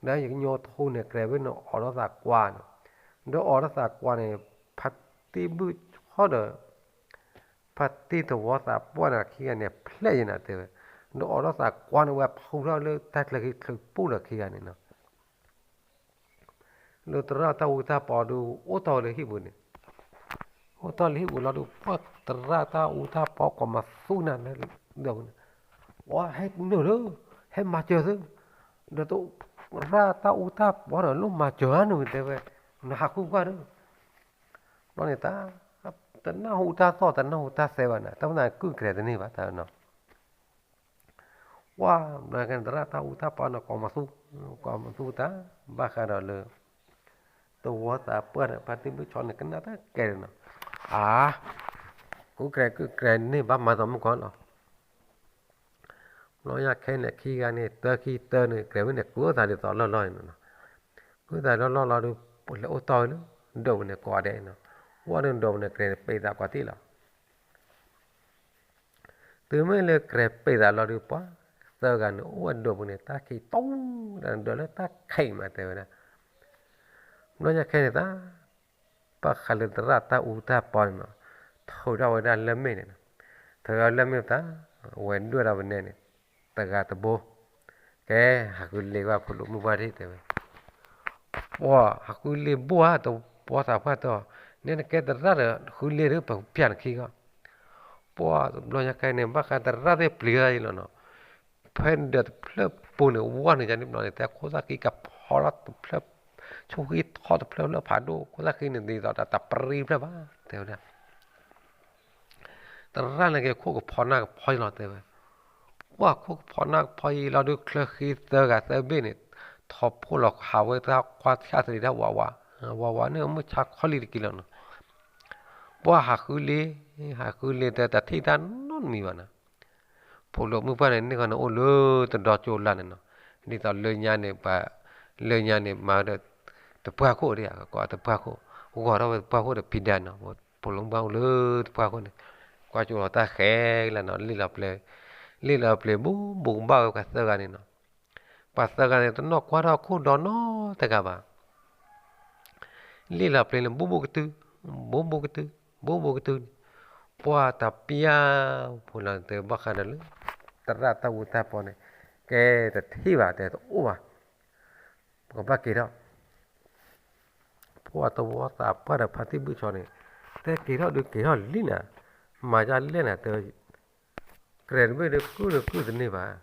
ဒီးယကညိထူန့ၣ် ကြဲးဝဲန့ၣ် အိးထီၣ်သးကွၢ်နီၤ, ဒီးအိးထီၣ်သးကွၢ်န့ၣ် ဖါတံၢ်ဘုၣ်ဆီဒီး ဖါတံၢ်သဝီသးပှၢ်န့ၣ် ခံဂၤန့ၣ် ဖျဲးယဲနၤတဲဝဲ, ဒီးအိးထီၣ်သးကွၢ်န့ၣ် ဝဲဖုထီၣ်လၢတၢ်ချၢခံချုးပူၤလၢခံဂၤန့ၣ်နီၤ, လၢသရၣ်တၢ်အူတၢ်ပီဒုး အိၣ်တီၢ်လၢဟံၣ်ပူၤန့ၣ်, အိၣ်တီၢ်လၢဟံၣ်ပူၤလီၤဒုး ပှၤသရၣ်တၢ်အူတၢ်ပီကိးမၤသူနၤလၢဒၢးပူၤန့ၣ်, ပှၤဟဲနုာ်လၢ ဟဲမၤစၢၤသု, ဒီးသရၣ်တၢ်အူတၢ်ပီန့ၣ် လိၣ်မၤစၢၤနၤတဲဝဲ, နဟးဃုကွၢ်ဒီး ဘျီန့ၣ်တၢ် တနၢ်ဟူတၢ်သီၣ် တနၢ်ဟူတၢ်သဲဘၣ်နၤ တၢ်မနုၤကုၢ်ကြဲးတန့ၢ်ဘၣ်တၢ်နီၤ, ပှၤဘျီကဲသရၣ်တၢ်အူတၢ်ပီန့ၣ် ကိးမၤသူ, ကိးမၤသူတၢ် ဘၣ်ဃးဒီးလၢ သဝီသးပှၢ်ဒီး ဖါတံၢ်ဘုၣ်ဆီန့ၣ် ကနၣ်တၢ်ကဲန့ၣ်နီၤ, အါ, ကုၢ်ကြဲးကုၢ်ကြဲးန့ၢ်ဘၣ်မၤသးမုၣ်ကီၤလီၤ ဘျီညါခဲန့ၣ် ခံဂၤန့ၣ် တၢခံတၢန့ၣ် ကြဲးဝဲန့ၣ် ကုၢ်သးဒ်သိးလီၢ်လီၢ်န့ၣ်နီၤ, ကုၢ်သးလီၢ်လီၢ်လီၤဒုး လဲၤအိၣ်တီၢ်ဝဲလၢ ဒၢးပူၤန့ၣ်ကိးဂၤဒဲးနီၤ, ဝဲဒၢးပူၤန့ၣ် ကြဲးပ့းသးကိးတံၢ်လီၤ, တုၤမ့ၢ်လၢကြဲးပ့းသးလီၤဒုး ပှၤသၢဂၤန့ၣ် အိၣ်ဝဲဒၢးပူၤန့ၣ် တၢ်ခံးတူၢ် ဒၢးလၢတၢ်ခံးမးတဲဝဲဒၣ်, ဘျီညါခဲန့ၣ်တၢ် ဘၣ်ဃးလၢသရၣ်တၢ်အူတၢ်ပီန့ၣ်နီၤ, ထုးထီၣ်ဝဲဒၣ်လၢၢ်မ့ၣ်န့ၣ်နီၤ, ထုးထီၣ်လၢၢ်မ့ၣ်တၢ်, ဝဲဒွဲၣ်ထီၣ်ဝဲန့ၣ်န့ၣ်, တဂၤတဘိ, ကဲ, ဟးဃုလ့ၤဝဲဖိဒိၣ်မုၣ်ပှၢ်ထံၣ်တဲဝဲ, ပှၤဟးဃုလ့ၤဘိဧါ, တဝီသးပှၢ်တဲအီၤ, နဲနကဲသရၣ်ဒီးဃုလ့ၤဒီးပကဖၠးနခံဂီၢ်, ပှၤတဘျီညါခဲအံၤန့ၣ် ဘၣ်ဃးသရၣ်သ့ၣ်ပျံၤတၢ်အံၤလီၤနီၤ, ဖဲဒီးတဖျၢၣ်ပူၤန့ၣ် ဝဲန့ၣ်ယၤန့ၣ်ဘျီန့ၣ် တဲခိၣ်သၣ်ဃံကဖီထီၣ်တဖျၢၣ်, ဆိၣ်ဃံထီၣ်တဖျၢၣ်လၢဖးဒိၣ်, ခိၣ်သၣ်ဃံန့ၣ်ဒ်သိးဒီးတပရံတဖျၢၣ်ဘၣ်, တဲဝဲဒၣ် သရၣ်န့ၣ်က့ၤခိၣ်ကဖီနၢ်ကဖီအံၤလီၤတဲဝဲ, ပှၤခိၣ်ကဖီနၢ်ကဖီအံၤလီၤဒုး ချၢဃံသၢဂၤသၢဘ့ၣ်န့ၣ်, ထီၣ်ဖှိၣ်လီၤဟးဝဲတၢ်ကွၢ်ဆၣ်သရံးတၢ်ဝးဝး, ဝးဝးန့ၣ်မုၢ်ဆါခီလံတက့ၤလီၤနီၤ, ပှၤဟးဃုလ့ၤ, ဟးဃုလ့ၤတဲတထံၣ်တၢ်နီတမံၤဘၣ်နီၤ, ဖိဒိၣ်မုၣ်ပှၢ်န့ၣ် န့ၢ်ဃီန့ၣ်အိၣ်လၢတဒီကၠိလၢ်န့ၣ်နီၤ, ဒ်သိးလၢညါန့ၣ် ပှၤ, လၢညါန့ၣ်မၤဒီး, တပှၢ်ခိၣ်ဒၣ်, ကကိးတပှၢ်ခိၣ်, ဂီၤထီၣ်ဝဲတပှၢ်ခိၣ်ဒီးဖံးဒၣ်နီၤ, ဖိဒိၣ်မုၣ်ပှၢ်အိၣ်လၢတပှၢ်ခိၣ်န့ၣ်, ကွၢ်ကၠိလီၤတၢ်ဃဲလၢ်နီၤ, လ့ၣ်လီၤပျဲၤ, လ့ၣ်လီၤပျဲၤဘူးဘူးကဘၣ်ဝဲပှၤသၢဂၤန့ၣ်နီၤ, ပှၤသၢဂၤန့ၣ် တနီၢ်ကွၢ်ထီၣ်ခိၣ်ဒီနီတဂၤဘၣ် လ့ၣ်လီၤပျဲၤန့ၣ် ဘူးဘူးကတုၤ, ဘူးဘူးကတုၤ, ဘူးဘူးကတုၤန့ၣ်, ပှၤတပျၢ်, ဖိလီၤတဲဘၣ်ဃးဒီးလၢ, သရၣ်တၢ်အူတၢ်ပီန့ၣ်, ကဲတထံၣ်ဘၣ်တဲတအိၣ်ဘၣ်, ပကဘၣ်က့ၤထီၣ်, ပှၤတဝီသးပှၢ်ဒီးဖါတံၢ်ဘုၣ်ဆီန့ၣ်, တဲက့ၤထီၣ်ဒုးက့ၤထီၣ်လံနၤ, မၤဒ်လဲၣ်နၤတဲ ကြဲးတဘ့ၣ်ဒီးကုၢ်ဒီးကုၢ်တန့ၢ်ဘၣ်,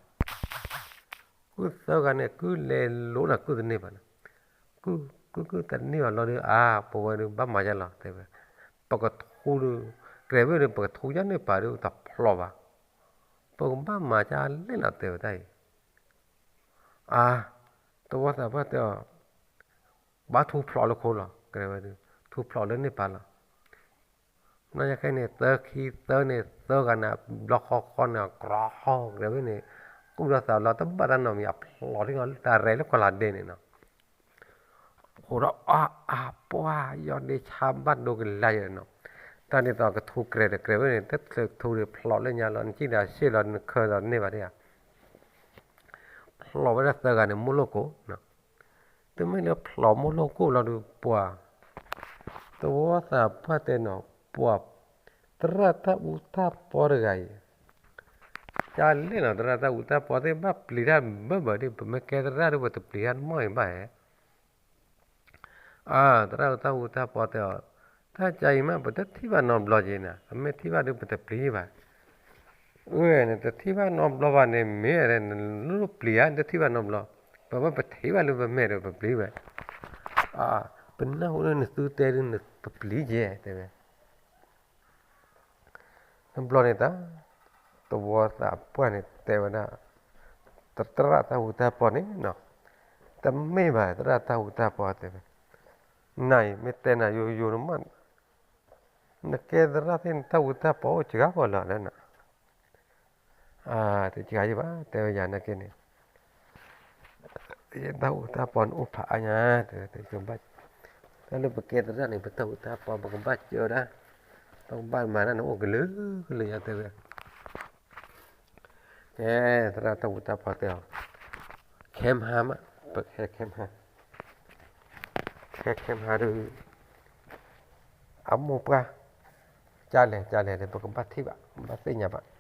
ကုၢ်သၢဂၤန့ၣ် ကုၢ်လဲၤလိၤနၤကုၢ်တန့ၢ်ဘၣ်, ကုၢ်ကုၢ်ကုၢ်တန့ၢ်ဘၣ်လီၤဒီး အါ ပဝဲဒုးဘၣ်မၤယါလီၤတဲဝဲ, ပကထူဒုး, ကြဲးတဘ့ၣ်ဒီး ပကထူယါန့ၢ်ပာ်ဒီးတဖျိးဘၣ်, ပကဘၣ်မၤဒ်လဲၣ်နၤတဲဝဲတၢ်အံၤ, အါ, တဝီသးပှၢ်တဲအီၤ, ဘၣ်ထူဖျိးလၢခိလီၤ ကြဲးဝဲဒုး, ထူဖျိးလၢန့ၢ်ပာ်လီၤ ဘျီညါခဲအံၤန့ၣ် သၢခံသၢန့ၣ် သၢဂၤန့ၣ် ဘျီဃီဃီန့ၣ် ကြီ, ကြဲးဝဲန့ၣ်, ကူၣ်ထီၣ်သးလီၤတဘၣ်တၢ်နီတမံၤ အဖျိးထံၣ်လီၤတၢ်ရဲၣ်လၢကီၢ်လၤဒဲန့ၣ်နီၤ, အိၣ်ဒီးအါအါပှၢ် ယီၢ်ဒ့ဆါဘၣ်ဒိကလါယဲနီၤ, တၢ်ဒ်သိးကထူကြဲးဒီးကြဲးဝဲန့ၣ် တချုးကထူဒီးဖျိးလၢညါလီၤ နစံၣ်ဒီးရှ့ၣ်လီၤ နခၢဒီးန့ၢ်ဘၣ်ဒၣ်ဧါ ဖျိးဝဲဒၣ်သၢဂၤန့ၣ် မိၢ်လိၣ်ကိၣ်, တမ့ၢ်လၢဖျိးမိၢ်လိၣ်ကိၣ်လီၤဒုးပှၤ, တဝီသးပှၢ်တဲနီၤ, ပှၤ, သရၣ်တၢ်အူတၢ်ပီတဂၤအံၤ, ကလဲၣ်နီၤ သရၣ်တၢ်အူတၢ်ပီသ့ၣ်ဘၣ်ပျံၤတၢ်ဘၢဘၢဒ် ပမ့ၢ်ကဲသရၣ်ဒ် ပတပျံၤတၢ်နီတမံၤဘၣ်ဧါ အါ, သရၣ်တၢ်အူတၢ်ပီတဲအီၤ, တၢ်ကါအံၤမး ပတထံၣ်ဘၣ်နီတဘျီက့ၤနၤ, ပမ့ၢ်ထံၣ်ဘၣ်ဒုး ပတပျံၤဘၣ်. အၢ, နတထံၣ်ဘၣ်နီတဘျီဘၣ်န့ၣ် မ့ၢ်နလိၣ်ပျံၤဧါ, နတထံၣ်ဘၣ်နီတဘျီ, ပဝဲပထံၣ်ဘၣ်လၢပမဲာ်ဒီးပပျံၤဝဲ. အါ, ပနၢ်ဟူလၢနသုတဲဒုး နပပျံၤက့ၤ တဲဝဲ တဘျီန့ၣ်တၢ်, သဝီသးပှၢ်န့ၣ်တဲဝဲဒၣ်, သရၣ်တၢ်အူတၢ်ပီန့ၣ်နီၤ, တမ့ၢ်ဘၣ် သရၣ်တၢ်အူတၢ်ပီတဲဝဲ, နၤအံၤ မ့ၢ်တဲနၤယိယိနမး, နကဲသရၣ်သ့ၣ် နတၢ်အူတၢ်ပီအိၣ်စှၤဂီၢ်လီၤလၢနၤ အါ, တစှၤယံၤဘၣ် တဲဝဲယၤနာ်က့န့ၣ် ယတၢ်အူတၢ်ပီန့ၣ်အိၣ်ဖးအါညါ, တဲဝဲ, တၢ်လၢပကဲသရၣ်န့ၣ် ပတၢ်အူတၢ်ပီ ပကဘၣ်စၢဒၣ်, ပကဘၣ်မၤတၢ်န့ၣ်အိၣ်ကလုာ်ကလုာ်ညါတဲဝဲ. ကဲ, သရၣ်တၢ်အူတၢ်ပီတဲအီၤ, ခဲမဟါမး, ပဟဲခဲမဟါ, ဟဲခဲမဟါဒီး အမိၢ်ပှၢ်, ကလဲၣ်ကလဲၣ်ဒီး ပကဘၣ်ထံၣ်ဘၣ် ဘၣ်သ့ၣ်ညါဘၣ်.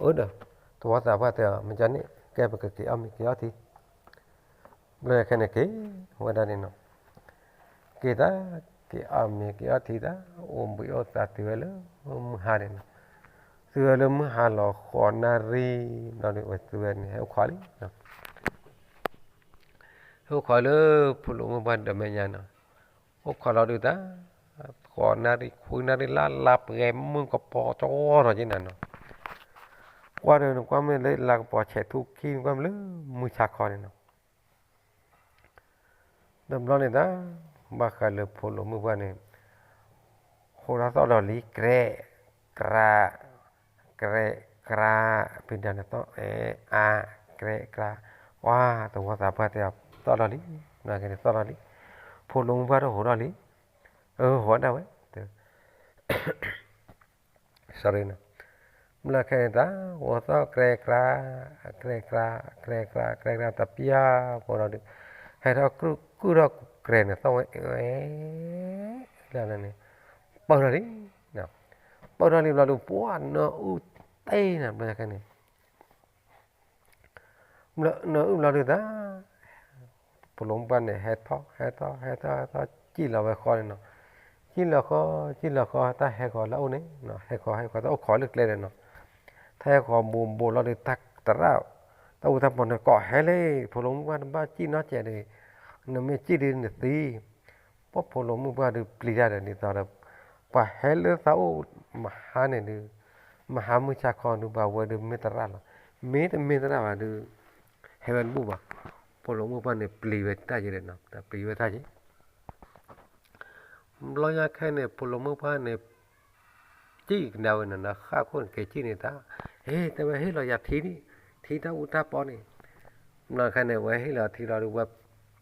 အၢဒီး သဝီသးပှၢ်တဲအီၤ မ့ၢ်ကန့ၣ် ကဲပကက့ၤအီၣ်မ့ၤက့ၤအီထံ, ဘျီခဲန့ၣ်က့ၤဝဲဒၣ်န့ၣ်နီၤ, က့ၤတၢ်, က့ၤအီၣ်မ့ၤက့ၤအီထံတၢ်, အိၣ်ဘှံးအိၣ်သါတုၤဝဲလၢမုၢ်ဟါန့ၣ်နီၤ, တုၤဝဲလၢမုၢ်ဟါလီၤဃိးနၣ်ရံၣ်, ဘျီဒီးဝဲတုၤဝဲန့ၣ် ဟဲအိၣ်ခိးလံ ဟဲအိၣ်ခိးလၢဖိဒိၣ်မုၣ်ပှၢ်ဒီးမဲာ်ညါနီၤ, အိၣ်ခိးလီၤဒုးတၢ်, ဃိးနၣ်ရံၣ်ခွံနၣ်ရံၣ်လၢ်လၢ်ပှဲၤမုၢ်ကပီၤကဝီၤထီၣ်က့ၤနၤနီၤ, ကွၢ်ဒီးနကွၢ်မ့ၢ်လၢလါကပီၤဆဲးထူၣ်ခံ နကွၢ်မ့ၢ်လၢမုၢ်ဆါခီန့ၣ်နီၤ တဘျီန့ၣ်တၢ်, ဘၣ်ဃးလၢဖိဒိၣ်မုၣ်ပှၢ်န့ၣ်, ဟိးထီၣ်သီၣ်ဒီးလံ ကြဲး, ကြး, ကြဲး, ကြး, ဖံးဒၣ်န့ၣ်သီၣ်, အါ, ကြဲး, ကြး, ပှၤသဝီသးပှၢ်တဲအီၤ သီၣ်ထီၣ်လံ, သီၣ်ထီၣ်လံ, ဖိဒိၣ်မုၣ်ပှၢ်တဟိးထီၣ်လံ, အၢ ဟိးဒၣ်ဝဲ sorry နီၤ, ဘျီခဲန့ၣ်တၢ်, ဟိးသီၣ်ကြဲးကြး, ကြဲးကြး, ကြဲးကြး, ကြဲးကြးတပျၢ်ဖိဒီးဒုး, ဟဲထီၣ်ကုၢ်ထီၣ်ကြဲးန့ၣ်သီၣ်ဝဲ, ဝဲ, လၢန့ၣ်, ပၢၢ်ထီၣ်လံ, ပၢၢ်ထီၣ်လံဘျီဒုး ပှၢ်နၢအုၣ်တဲနၤ ဘျီညါခဲန့ၣ် နၢအုၣ်ဘျီဒုးတၢ် ဖိၣ်လိာ်မုၣ်ပှၢ်န့ၣ် ဟဲထီၣ် ဟဲထီၣ် ဟဲထီၣ် ဟဲထီၣ် စံၣ်လီၤဝဲဃီန့ၣ်နီၤ, စံၣ်လီၤဃီ စံၣ်လီၤဃီ တၢ်ဟဲဃီၤလၢအအိၣ်န့ၣ်နီၤ, ဟဲဃီၤ ဟဲဃီၤ တၢ်အိၣ်ခိးလၢကျဲန့ၣ်နီၤ, တၢ်ဟဲဃီၤဘူးဘူးလီၤဒုး တၢ်သရၣ် တၢ်အူတၢ်ပီန့ၣ် ကိးဟဲလံ, ဖိၣ်လိာ်မုၣ်ပှၢ် နဘၣ်စံၣ်နီတစဲးဒီး နမ့ၢ်စံၣ်ဒုးနသံ, ပှၢ်ဖိၣ်လိာ်မုၣ်ပှၢ်ဒုးပျံၤတၢ်ဒီး ဒ်သိးဒီး ပှၤဟဲလၢသးအိၣ်မဟါန့ၣ်ဒုး မဟါမုၢ်ဆါခီဒုး ပှၤဝဲဒုးမ့ၢ်သရၣ်လီၤ, မ့ၢ်တမ့ၢ်သရၣ်ဘၣ်ဒုး ဟဲဝဲတဘူၣ်ဘၣ်, ဖိၣ်လိာ်မုၣ်ပှၢ်န့ၣ်ပျံၤဝဲတၢ်ယဲဒီးနီၤ, တၢ်ပျံၤဝဲတၢ်ယဲ ဘျီညါခဲန့ၣ် ဖိၣ်လိာ်မုၣ်ပှၢ်န့ၣ် စံၣ်ကဒါဝဲနီၤ နဃၣ်ခိၣ်န့ၣ် က့ၤစံၣ်န့ၣ်တၢ်, ဟ့ တဲဝဲဟ့ၣ်လီၤယၤထံဒံး, ထံတၢ်အူတၢ်ပီန့ၣ်, ဘျီညါခဲန့ၣ် ဝဲဟ့ၣ်လီၤထံလီၤဒုး ဝဲသ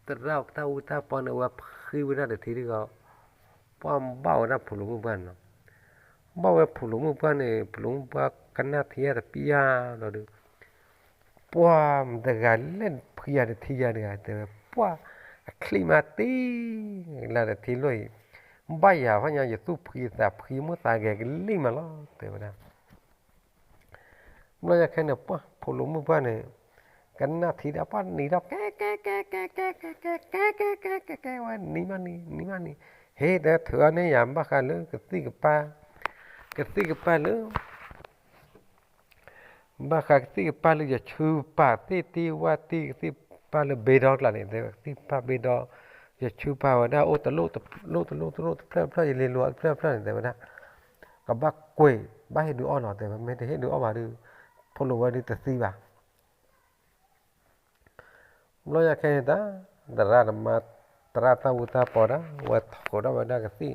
ရၣ်တၢ်အူတၢ်ပီန့ၣ် ဝဲဖှံဝဲဒၣ်ဒီးထံဒုးဂီၤ, ပှၢ်ဘၣ်ဝဲဒၣ်ဖိၣ်လိာ်မုၣ်ပှၢ်န့ၣ်နီၤ, ဘၣ်ဝဲဖိၣ်လိာ်မုၣ်ပှၢ်န့ၣ် ဖိၣ်လိာ်မုၣ်ပှၢ်ကနၣ်ထံတပျၢ်လီၤဒုး ပှၢ်မတၤတဂၤလဲၣ်ဖှံယၤဒီးထံယၤတဂၤ တဲဝဲပှၢ်အချံၣ်မးတ့ၢ်လၢဒီးထံလိၣ်အံၤ, ဘၣ်ယၤဖးညါ ယသူၣ်ဖှံသးဖှံမိၣ်သးဂဲၤကလံၣ်မးလီၤ တဲဝဲဒၣ်, ဘျီညါခဲန့ၣ် ပှၢ်ဖိၣ်လိာ်မုၣ်ပှၢ်န့ၣ် ကနၣ်ထံဒီးပှၢ်နံၤထီၣ် ကဲ ကဲ ကဲ ကဲ ကဲ ကဲ ကဲ ကဲ ကဲ ကဲ ကဲ ဝဲနံၤမးနံၤ နံၤမးနံၤ, ဟ့ တဲ ထုးအီၤန့ၢ်ယၤ ဘၣ်ဃးလၢကသံၣ်ကပၢ်, ကသံၣ်ကပၢ်လၢ ဘၣ်ဃးကသံၣ်ကပၢ်လၢယဆူပၢ်သ့ၣ်တံၢ်ဝၣ်တံၢ် ကသံၣ်ကပၢ်လၢဘ့ဒီကျါန့ၣ် တဲဝဲကသံၣ်ကပၢ်ဘ့ဒီ, ယဆူပၢ်ဝဲဒၣ်အိၣ်တလိၣ်တလိၣ်တလိၣ်တဖျၢၣ်တဖျၢၣ် ယလ့ၤလိာ်တဖျၢၣ်တဖျၢၣ်န့ၣ် တဲဝဲဒၣ်, ကဘၣ်ကွဲး ဘၣ်ဟ့ၣ်ဒုးအီၣ်နီၤ တဲဝဲ မ့ၢ်တဟ့ၣ်ဒုးအီၣ်ဘၣ်ဒုး ဖိၣ်လိာ်ဝဲဒုးတသံဘၣ် ဘျီညါခဲန့ၣ်တၢ် သရၣ်တမါ သရၣ်တၢ်အူတၢ်ပီတၢ် ဝဲထိးထီၣ်ဝဲဒၣ်ကသံၣ်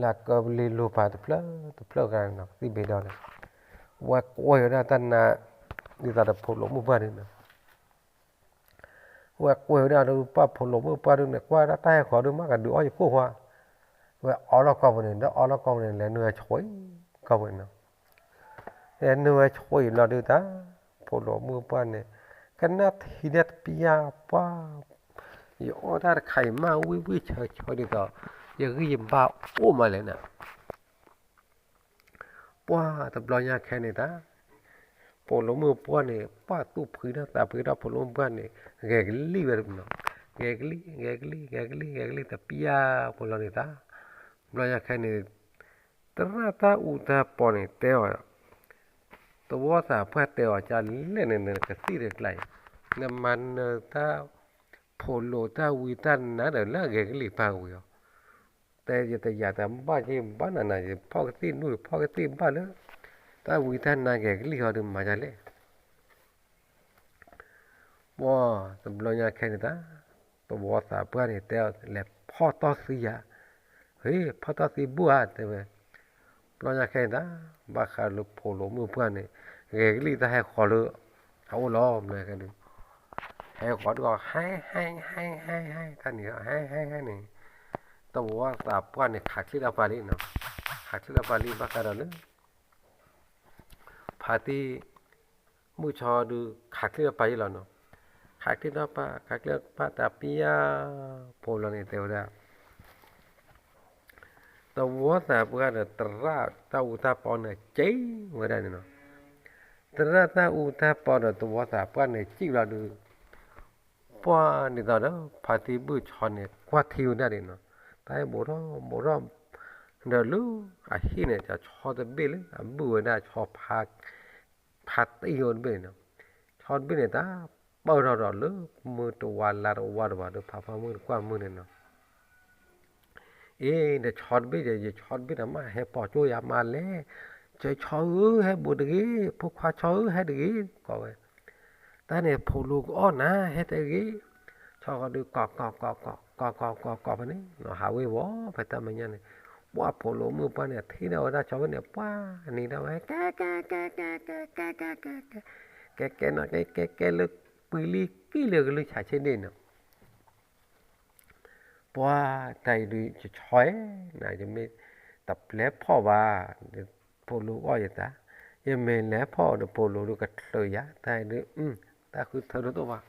လၢအကၢလ့ၤလိာ်ပာ်တဖျၢၣ်တဖျၢၣ်ဂၤန့ၣ်နီၤ ကသံၣ်ဘ့ဒီန့ၣ်, ဝဲကွဲးဝဲဒၣ်တၢ်နါ ဒ်သိးဒီးဖိၣ်လိာ်မုၣ်ပှၢ်န့ၣ်နီၤ, ဝဲကွဲးဝဲဒၣ်ဒီးပှၢ်ဖိၣ်လိာ်မုၣ်ပှၢ်ဒုးန့ၣ် ကွၢ်ဝဲဒၣ်တၢ်ဟဲဃီၤဒုး မ့ၢ်ကဒုးအီၣ်ယကိၣ်ဝါ, ဝဲအီလီၤကီၢ်ပူၤန့ၣ် ဒီးအီလီၤကီၢ်ပူၤန့ၣ် လဲၤနုာ်ဝဲဆွံ ကီၢ်ပူၤန့ၣ်နီၤ လဲၤနုာ်ဝဲဆွံဘျီဒုးတၢ် ဖိၣ်လိာ်မုၣ်ပှၢ်န့ၣ် ကနၣ်ထံဒၣ်တပျၢ်ပှၢ်, ယအီၣ်တၢ်တခါအံၤမး ဝံၣ်ဝံၣ်ဆၢဆၢဒ်သိး ယဂံၢ်ယဘါအိၣ်မးလဲၣ်န့ၣ် ပှၢ်တဘျီညါခဲန့ၣ်တၢ် ဖိၣ်လိာ်မုၣ်ပှၢ်န့ၣ် ပှၢ်သူၣ်ဖှံထီၣ်သးဖှံထီၣ် ဖိၣ်လိာ်မုၣ်ပှၢ်န့ၣ် ဂဲၤကလံၣ်ဝဲတနီၤ, ဂဲၤကလံၣ် ဂဲၤကလံၣ် ဂဲၤကလံၣ် ဂဲၤကလံၣ် တပျၢ်ဖိလီၤန့ၣ်တၢ်, ဘျီညါခဲန့ၣ် သရၣ်တၢ်အူတၢ်ပီန့ၣ်တဲအီၤ, သဝီသးပှၢ်တဲအီၤ ကလဲၣ်န့ၣ် နကသံၣ်တကျါအံၤ, နမၤနၢၤတၢ် ဖိၣ်လိာ်တၢ်ဝံတၢ်နါဒီးလၢအဂဲၤကလံၣ်ပာ်ဝံၤအီၤ, တဲယတယာ်တၢ်ဘၣ်က့ၤဘၣ်နၤနၤ ယဖီၣ်ကသံၣ်နူၢ် ယဖီၣ်ကသံၣ်ဘၣ်လၢ တၢ်ဝံတၢ်နါဂဲၤကလံၣ်ဟီဒုးမၤဒ်လဲၣ် ပှၢ်တဘျီညါခဲန့ၣ်တၢ်, သဝီသးပှၢ်န့ၣ်တဲအီၤ လဲၤဖီၣ်တီၢ်သံယၤ, ဟ့ၣ် ဖီၣ်တီၢ်သံဘူၣ်ဧါ တဲဝဲ, ဘျီညါခဲန့ၣ်တၢ်, ဘၣ်ဃးလၢဖိၣ်လိာ်မုၣ်ပှၢ်န့ၣ် ဂဲၤကလံၣ်တၢ်ဟဲဃီၤလၢ အအိၣ်လီၤ ဘျီညါခဲဒုး, ဟဲဃီၤဒုး ဟဲ ဟဲ ဟဲ ဟဲ ဟဲ တၢ်န့ၣ် ဟဲ ဟဲ ဟဲန့ၣ်, သဝီသးပှၢ်န့ၣ် ခးချ့ၣ်ဒီးပာ်လံ, ခးချ့ၣ်ဒီးပာ်လံ ဘၣ်ဃးဒီးလၢ ဖါတံၢ် မုၢ်ဆီဒုး ခးချ့ၣ်ဒီးပာ်ယဲလီၤနီၤ, ခးချ့ၣ်ဒီးပာ် ခးချ့ၣ်ဒီးပာ်တၢ်ပျၢ်ဖိလီၤန့ၣ် တဲဝဲဒၣ်, သဝီသးပှၢ်ဒီးသရၣ်တၢ်အူတၢ်ပီန့ၣ် စံၣ်ဝဲဒၣ်န့ၣ်နီၤ, သရၣ်တၢ်အူတၢ်ပီဒီးသဝီသးပှၢ်န့ၣ် စံၣ်လီၤဒုး ပှၢ်ဒ်သိးဒီး ဖါတံၢ်ဘုၣ်ဆီန့ၣ် ကွၢ်ထံဝဲဒၣ်န့ၣ်နီၤ, တၢ်ဟဲဘူးထီၣ်ဘူးထီၣ် ဒီးလၢအဟံၣ်န့ၣ် ဆီတဘ့ၣ်လၢအဘုၣ်ဝဲဒၣ်ဆီဖါ ဖါတံၢ်အိၣ်တဘ့ၣ်န့ၣ်နီၤ, ဆီတဘ့ၣ်န့ၣ် တၢ်ပၢၢ်ထီၣ်ဒီးလၢ မုၢ်တဝါလါတဝါတဝါဒီး ဖါဖါမုၢ်တကွၢ်မုၢ်န့ၣ်နီၤ အ့ ဒီးဆီတဘ့ၣ်ဒီး ယဆီတဘ့ၣ်ဒီး မ့ၢ်ဟဲပိာ်ကၠိယၤမးလဲၣ်, ကဆီဧၢ ဟဲဘူးတဂ့ၤ, ဖိခွါဆီဧၢ ဟဲတဂ့ၤ ကိးဝဲ, တၢ်န့ၣ် ဖိၣ်လိာ်ကအီၣ်နၤ ဟဲတဂ့ၤ, ဆီဃီဒုး ကိးကိးကိးကိး ကိးကိးကိးကိးဖဲန့ၣ် ဟးဝ့ၤဝီၤဖဲတၢ်မဲာ်ညါန့ၣ်, ပှၢ်ဖိၣ်လိာ်မုၣ်ပှၢ်န့ၣ် ထံၣ်ဒၣ်ဝဲဒၣ်ဆီဖဲန့ၣ် ပှၢ်နံၤဒၣ်ဝဲ ကဲ ကဲ ကဲ ကဲ ကဲ ကဲ ကဲ ကဲ ကဲ ကဲ နီၤ ကဲ ကဲ ကဲ လၢပှံၤလံကံၢ်လၢကလုၢ်ဆးဆ့န့ၣ်နီၤ ပှၢ်တၢ်အံၤဒုး ယဆီဧၢ, နမ့ၢ်တပျဲဖီၣ်ဘၣ်, ဖိၣ်လိာ်အီၣ်ယသး, ယမ့ၢ်လဲၤဖီၣ်ဒီး ဖိၣ်လိာ်ဒုးကချုးယၤ, တၢ်အံၤဒုး တၢ်ဃုထၢတဒိၣ်ဘၣ်,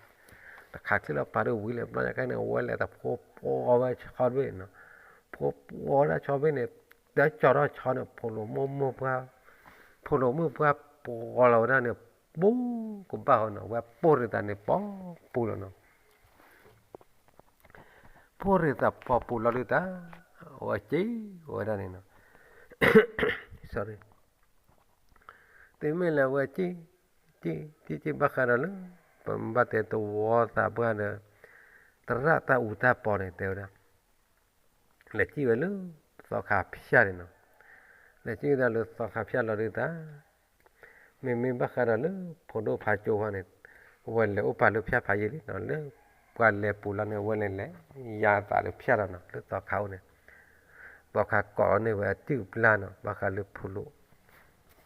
တခးချ့ၣ်လီၤပာ်ဒုးဝံၤလဲၣ် ဘျီညါခဲန့ၣ် အဝဲလဲၤတဖိပှီဝဲဆီတဘ့ၣ်နီၤ, ဖိပှီဝဲဒၣ်ဆီတဘ့ၣ်န့ၣ် တၢ်ကၠီထီၣ်ဆီန့ၣ် ဖိၣ်လိာ်မုၣ်ပှၢ်, ဖိၣ်လိာ်မုၣ်ပှၢ်ပိာ်လီၤဝဲဒၣ်န့ၣ် ပူၤကဘၣ်ဃီနီၤ, ဝဲပိၢ်ရ့ၣ်သးန့ၣ် ပိာ်ပူၤလီၤနီၤ. ပိၢ်ရ့ၣ်သးပိာ်ပူၤလီၤဒုးတၢ်, အဝဲစံၣ်ဝဲဒၣ်န့ၣ်နီၤ. တမ့ၢ်လၢအဝဲစံၣ်, စံၣ်, စံၣ်, စံၣ်ဘၣ်ဃးဒီးလၢ ပဘၣ်တဲသဝီသးပှၢ်ဒီး သရၣ်တၢ်အူတၢ်ပီန့ၣ် တဲဝဲဒၣ် လဲၤစံၣ်ဝဲလၢ သီခါဖၠၣ်န့ၣ်နီၤ. လဲၤစံၣ်ဝဲဒၣ်လၢသီခါဖၠၣ်လီၤဒုးတၢ်, မ့မ့ၢ်ဘၣ်ဃးဒီးလၢဖိဒိၣ်ဖးကၠိဝဲန့ၣ် အဝဲလဲၤအိၣ်ပာ်လၢဖၠၣ်ဖးယံာ်လံနီၤ, လၢပှၤလဲၤပူၤလီၤန့ၣ် အဝဲလဲၤလဲၤ ယါသးလၢဖၠၣ်လီၤနီၤ, လၢသီခါအိၣ်န့ၣ် သီခါကိးန့ၢ်ဝဲအစုၣ်ပျၢ်နီၤ, ဘၣ်ဃးလၢဖိၣ်လိာ်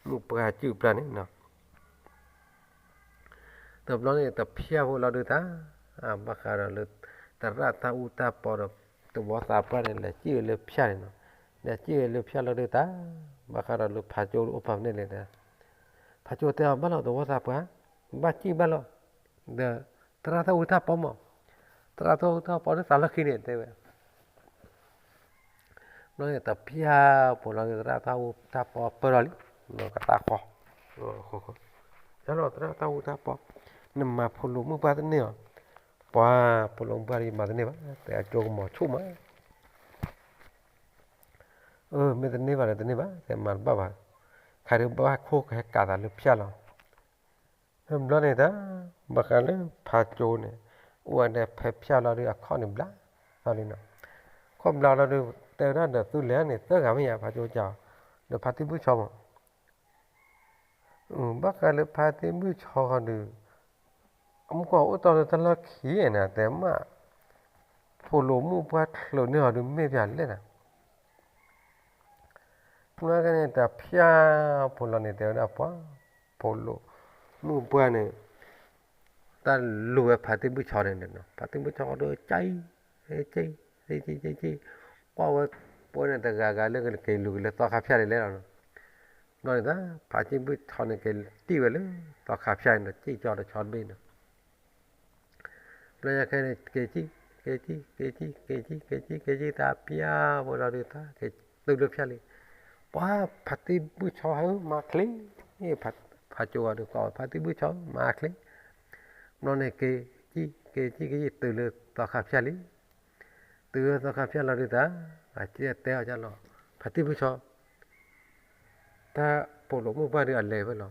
မုၣ်ပှၢ်အစုၣ်ပျၢ်န့ၣ်နီၤ. တဘျီန့ၣ် တဖၠၣ်ဖိလီၤဒုးတၢ်, ဘၣ်ဃးဒီးလၢ သရၣ်တၢ်အူတၢ်ပီဒီး သဝီသးပှၢ်န့ၣ် လဲၤစံၣ်ဝဲလၢဖၠၣ်န့ၣ်နီၤ, လဲၤစံၣ်ဝဲလၢဖၠၣ်လီၤဒုးတၢ်, ဘၣ်ဃးဒီးလၢဖးကၠိအိၣ်ပာ်ဖဲန့ၣ်လဲၣ်, ဖးကၠိတဲအီၤဘၣ်လီၤ သဝီသးပှၢ်, ဘၣ်စံၣ်ဘၣ်လီၤ, ဒီး သရၣ်တၢ်အူတၢ်ပီမး, သရၣ်တၢ်အူတၢ်ပီလၢသးလီၢ်ခံန့ၣ် တဲဝဲ ဘျီန့ၣ် တဖၠၣ်ဖိလီၤဒုး သရၣ်တၢ်အူတၢ်ပီပၢၢ်ထီၣ်လံ, ကသးဃီ, ယလီၤ သရၣ်တၢ်အူတၢ်ပီ, နမၤဖိၣ်လိာ်မုၣ်ပှၢ်တန့ၢ်အီၤ, ပှၤဖိၣ်လိာ်မုၣ်ပှၢ်ဒုးမၤတန့ၢ်ဘၣ်, တဲအကၠိကမီၤဆူၣ်မး, မ့ၢ်တန့ၢ်ဘၣ်ဒီးတန့ၢ်ဘၣ်, တဲမၤတဘၣ်ဘၣ်, ခါဒုးဘၣ်ခိၣ်ကဟဲကးသးလၢဖၠၣ်လီၤ. ဘျီန့ၣ်တၢ်, ဘၣ်ဃးလၢဖးကၠိန့ၣ် အိၣ်ဝဲဒၣ်ဖဲဖၠၣ်လီၤဒုး အခီၣ်န့ၣ်ဘျါသီလံနီၤ, ခီၣ်ဘျါလီၤဒုး တဲဝဲဒၣ်ဒီးသူလဲၤန့ၣ် သၢဂၤမ့ၢ်ယါ ဖးကၠိကၠီ, ဒီးဖါတံၢ်ဘုၣ်ဆီမး, ဘၣ်ဃးလၢဖါတံၢ်ဘုၣ်ဆီဃီဒုး အမုၢ်ကီၢ်အိၣ်တီၢ်လၢတၢ်လီၢ်ခံန့ၣ် တဲမး, ဖိၣ်လိာ်မုၣ်ပှၢ်ချုးန့ၢ်အီၤဒုးမ့ၢ်ပၠးလဲၣ်နၤ မ့ၢ်ကဲန့ၣ် တဖၠၣ်ဖိလီၤန့ၣ် တဲဝဲဒၣ်ပှၤ, ဖိၣ်လိာ်မုၣ်ပှၢ်န့ၣ် တၢ်လူၤဝဲဖါတံၢ်ဘုၣ်ဆီန့ၣ်, ဖါတံၢ်ဘုၣ်ဆီဃီဒုး ကၠံၣ်, ကၠံၣ်, ကၠံၣ်, ကွၢ်ဝဲ, ပှၤန့ၣ်တဂၤဂၤလၢကက့ၤလူၤက့ၤလၢသီခါဖၠၣ်လံလဲၣ်လီၤ. ဘျီန့ၣ်တၢ် ဖါတံၢ်ဘုၣ်ဆီန့ၣ် က့ၤတံၢ်ဝဲလၢသီခါဖၠၣ်န့ၣ်ဒီး ကၠံၣ်ကၠီတဆီတဘ့ၣ်န့ၣ် ဘျီညါခဲန့ၣ် က့ၤကံၣ်, က့ၤကံၣ်, က့ၤကံၣ်, က့ၤကံၣ်, က့ၤကံၣ်, က့ၤကံၣ် တၢ်ပျၢ်ဖိလီၤဒုး တၢ်က့ၤတုၤလၢဖၠၣ်လံ, ပှၤဖါတံၢ်ဘုၣ်ဆီဧၢ မၤချ့, ဖးကၠိဝဲဒုးကိးဝဲ ဖါတံၢ်ဘုၣ်ဆီ မၤချ့, ဘျီန့ၣ်က့ၤကံၣ်, က့ၤကံၣ်, က့ၤကံၣ် တုၤလၢသီခါဖၠၣ်လံ, တုၤလၢသီခါဖၠၣ်လီၤဒုးတၢ်, အကတဲအီၤကၢ်လီၤ, ဖါတံၢ်ဘုၣ်ဆီ တၢ်ဖိၣ်လိာ်မုၣ်ပှၢ်ဒုးအလဲၤဝဲလီၤ,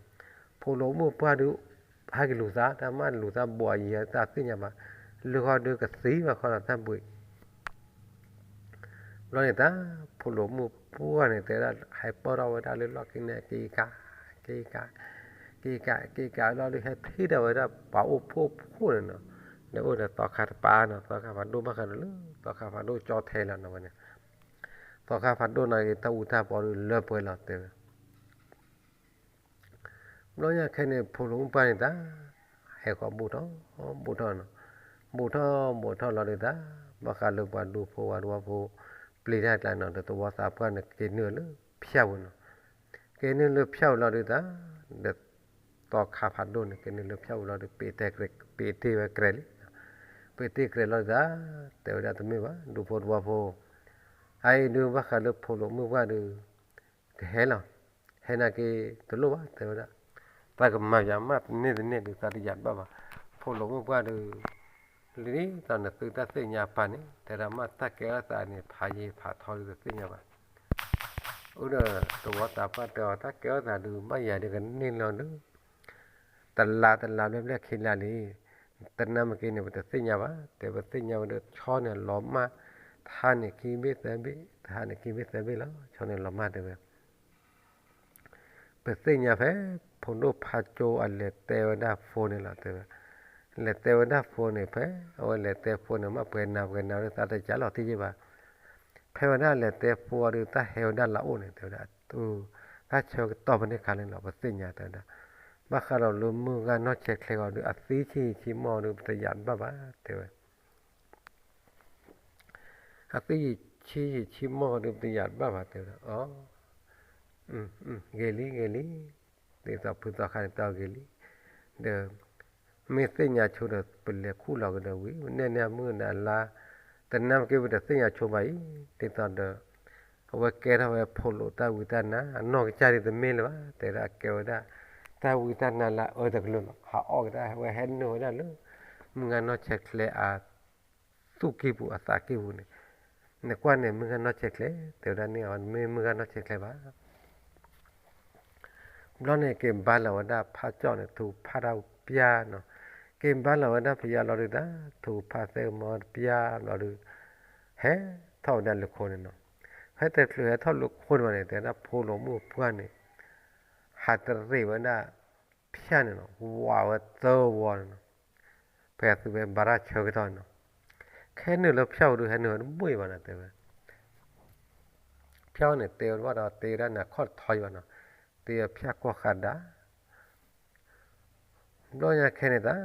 ဖိၣ်လိာ်မုၣ်ပှၢ်ဒုး ဟဲက့ၤလူၤသး တၢ်မ့ၢ်လူၤသးဘှီးအံၤတၢ်သ့ၣ်ညါဘၣ်, လၢဃီဒုးကသံဘၣ်ခီလီၤတၢ်ဘှံး, ဘျီန့ၣ်တၢ် ဖိၣ်လိာ်မုၣ်ပှၢ်န့ၣ် တဲဝဲဒၣ် ဟဲပၢၢ်ထီၣ်ဝဲဒၣ်လၢလီၢ်ခံန့ၣ် က့ၤကး, က့ၤကး, က့ၤကး, က့ၤကးလီၤဒုး ဟဲထံၣ်ဒီးဝဲဒၣ်ပှၤအိၣ်ဖှိၣ်ဖှိၣ်န့ၣ်နီၤ, ဒီးအိၣ်ဒီးသီခါတပၤနီၤ, သီခါဖးဒိၣ်ဘၣ်ဃးဒီးလၢ သီခါဖးဒိၣ်ကၠီထဲလီၤနီၤဝဲန့ၣ် သီခါဖးဒိၣ်န့ၣ်က့ၤ တၢ်အူတၢ်ပီဒုးလၢပှဲၤလီၤတဲဝဲ, ဘျီညါခဲန့ၣ် ဖိၣ်လိာ်မုၣ်ပှၢ်န့ၣ်တၢ် ဟဲဃီၤဘူးထီၣ်, ဘူးထီၣ်နီၤ, ဘူးထီၣ်ဘူးထီၣ်လီၤဒုးတၢ်, ဘၣ်ဃးလၢပှၤဒူဖိဝၤဒူဖိ ပျံၤတၢ်ကျါနီၤ ဒီးသဝီသးပှၢ်န့ၣ်က့ၤနုာ်လၢဖၠၣ်ပူၤနီၤ, က့ၤနုာ်လၢဖၠၣ်ပူၤလီၤဒုးတၢ်, ဒီးသီခါဖးဒိၣ်န့ၣ် က့ၤနုာ်လၢဖၠၣ်ပူၤလီၤဒုး ပ့ၤတဲ, ပ့ၤတ့ၢ်ဝဲကြဲးလံ, ပ့ၤတ့ၢ်ကြဲးလီၤဒုးတၢ်, တဲဝဲဒၣ်တမ့ၢ်ဘၣ် ဒူဖိသဝီဖိ, အအံၤဒုးဘၣ်ဃးလၢဖိၣ်လိာ်မုၣ်ပှၢ်ဒုး ကဟဲလီၤ, ဟဲနာ်က့ၤတလိၣ်ဘၣ် တဲဝဲဒၣ်, တၢ်ကမၤယၤမးတန့ၢ်တန့ၢ်ဒုး သးတယၤတဘၣ်ဘၣ်, ဖိၣ်လိာ်မုၣ်ပှၢ်ဒုး လံၤဒ်သိးနသုတၢ်သ့ၣ်ညါပာ်န့ၣ် တဲဒၣ်မးတၢ်ကဲထီၣ်သးန့ၣ် ဖးယံာ်ဖးထီဒုးတသ့ၣ်ညါဘၣ်, အိၣ်ဒီးသဝီသးပှၢ်တဲအီၤ တၢ်ကဲထီၣ်သးဒုး ဘၣ်ယၤဒုးကန့ၢ်လီၤဒုး တလးတလးဘျဲၣ်ဘျဲၣ်ခံလါလံ, တနၢ်မ့ၢ်က့ၤန့ၣ် ပတသ့ၣ်ညါဘၣ်, တဲပသ့ၣ်ညါဝဲဒီး ဆီန့ၣ်လီၤမၢ်, တဟါန့ၣ်ခံဘ့ၣ်သၢဘ့ၣ်, တဟါန့ၣ်ခံဘ့ၣ်သၢဘ့ၣ်လီၤ, ဆီန့ၣ်လီၤမၢ်တဲဝဲ ပသ့ၣ်ညါဖဲ ဖိဒိၣ်ဖးကၠိအလဲၤတဲဝဲဒၣ်ဖိန့ၣ်လီၤတဲဝဲ, လဲၤတဲဝဲဒၣ်ဖိန့ၣ် ဖဲအဝဲလဲၤတဲဖိန့ၣ် မ့ၢ်ပှဲၤနၤပှဲၤနၤဒုး သးတကးလီၤတံၢ်ယ့ၢ်ဘၣ်, ဖဲဝဲဒၣ်လဲၤတဲဖိအီၤဒုး တၢ်ဟဲဝဲဒၣ်လၢအအိၣ်န့ၣ် တဲဝဲဒၣ်, တၢ်ဆၢကတီၢ်ဖဲန့ၣ်ခါန့ၣ်လီၤ ပသ့ၣ်ညါတဲဝဲဒၣ်, ဘၣ်ဃးဒီးလၢမုၢ်ဂၤနီၢ်ဆဲးချ့ဂီၤဒုး အသံဆံးဆံးမီၢ်ဒုး ပတယၤတဘၣ်ဘၣ်တဲဝဲ အသံယံာ်ဆံယံာ်ဆံမီၢ်ဒုး ပတယၤတဘၣ်ဘၣ်တဲဝဲဒၣ်, အ, ဂ့ၤလံ ဂ့ၤလံ, ဒ်သိးဖုသီခါန့ၣ်တဲအီၤဂ့ၤလံ, ဒီး မ့ၢ်သ့ၣ်ညါဆိဒီး ပလဲၤခူၣ်လီၤကဒီးဝံၤ ပနဲၣ်န့ၢ်အမုၢ်ဒီးအလါ, တနၢ်မ့ၢ်က့ၤ ပတသ့ၣ်ညါဆိဘၣ်အံၤ, ဒ်သိးဒီး အဝဲကဲထီၣ်ဝဲဖိၣ်လိာ်တၢ်ဝံတၢ်နါ အနီၢ်ကစၢ်ဒ်တမ့ၢ်လၢၤဘၣ် တဲဝဲဒၣ် ကဲဝဲဒၣ် တၢ်ဝံတၢ်နါလၢအအၢတကလုာ်လီၤ. ဟးအီၣ်ကဒါဝဲ ဟဲနုာ်ဝဲဒၣ်လၢ မုၢ်ဂၤနီၢ်ဆဲးချဲအ သူၣ်ကံၢ်ပူၤအသးကံၢ်ပူၤန့ၣ်, နကွၢ်န့ၣ် မုၢ်ဂၤနီၢ်ဆဲးချဲ တဲဝဲဒၣ်န့ၣ် အဝဲမ့ၢ်မုၢ်ဂၤနီၢ်ဆဲးချဲဘၣ်. ဘျီန့ၣ် က့ၤဘါလီၤဝဲဒၣ်ဖးကၠီၣ်န့ၣ် ထုးဖးတၢ်ပျၢ်နီၤ, က့ၤဘါလီၤဝဲဒၣ်ဖယါလီၤဒုးတၢ် ထုးဖးသဲကမီၤတပျၢ်ဘျီဒုး ဟဲထီၣ်ဝဲဒၣ်လၢခိန့ၣ်နီၤ, ဖဲတချုးဟဲထီၣ်လၢခိန့ၣ်ဘၣ်န့ၣ် တဲဝဲဒၣ်ဖိလီၤမုၢ်ပှၢ်န့ၣ် ဟးတရံးဝဲဒၣ် ဖၠၣ်န့ၣ်နီၤ ဝးဝဲသၢဝီန့ၣ်နီၤ, ဖဲသုဝဲဘါရၣ်ဆၢကတီၢ်နီၤ, ခဲနုာ်လၢဖၠၣ်ဝဲဒုး ဟဲနုာ်ဝဲတဘိၣ်အံၤဘၣ်နီၤ တဲဝဲ, ဖၠၣ်န့ၣ် တဲဝဲတဘၣ်ဒီး တဲဝဲဒၣ်နၤခီၣ်တထီအံၤဘၣ်နီၤ, တဲဝဲဖၠၣ်ကွၢ်ဃးဒၣ် ဘျီညါခဲန့ၣ်တၢ်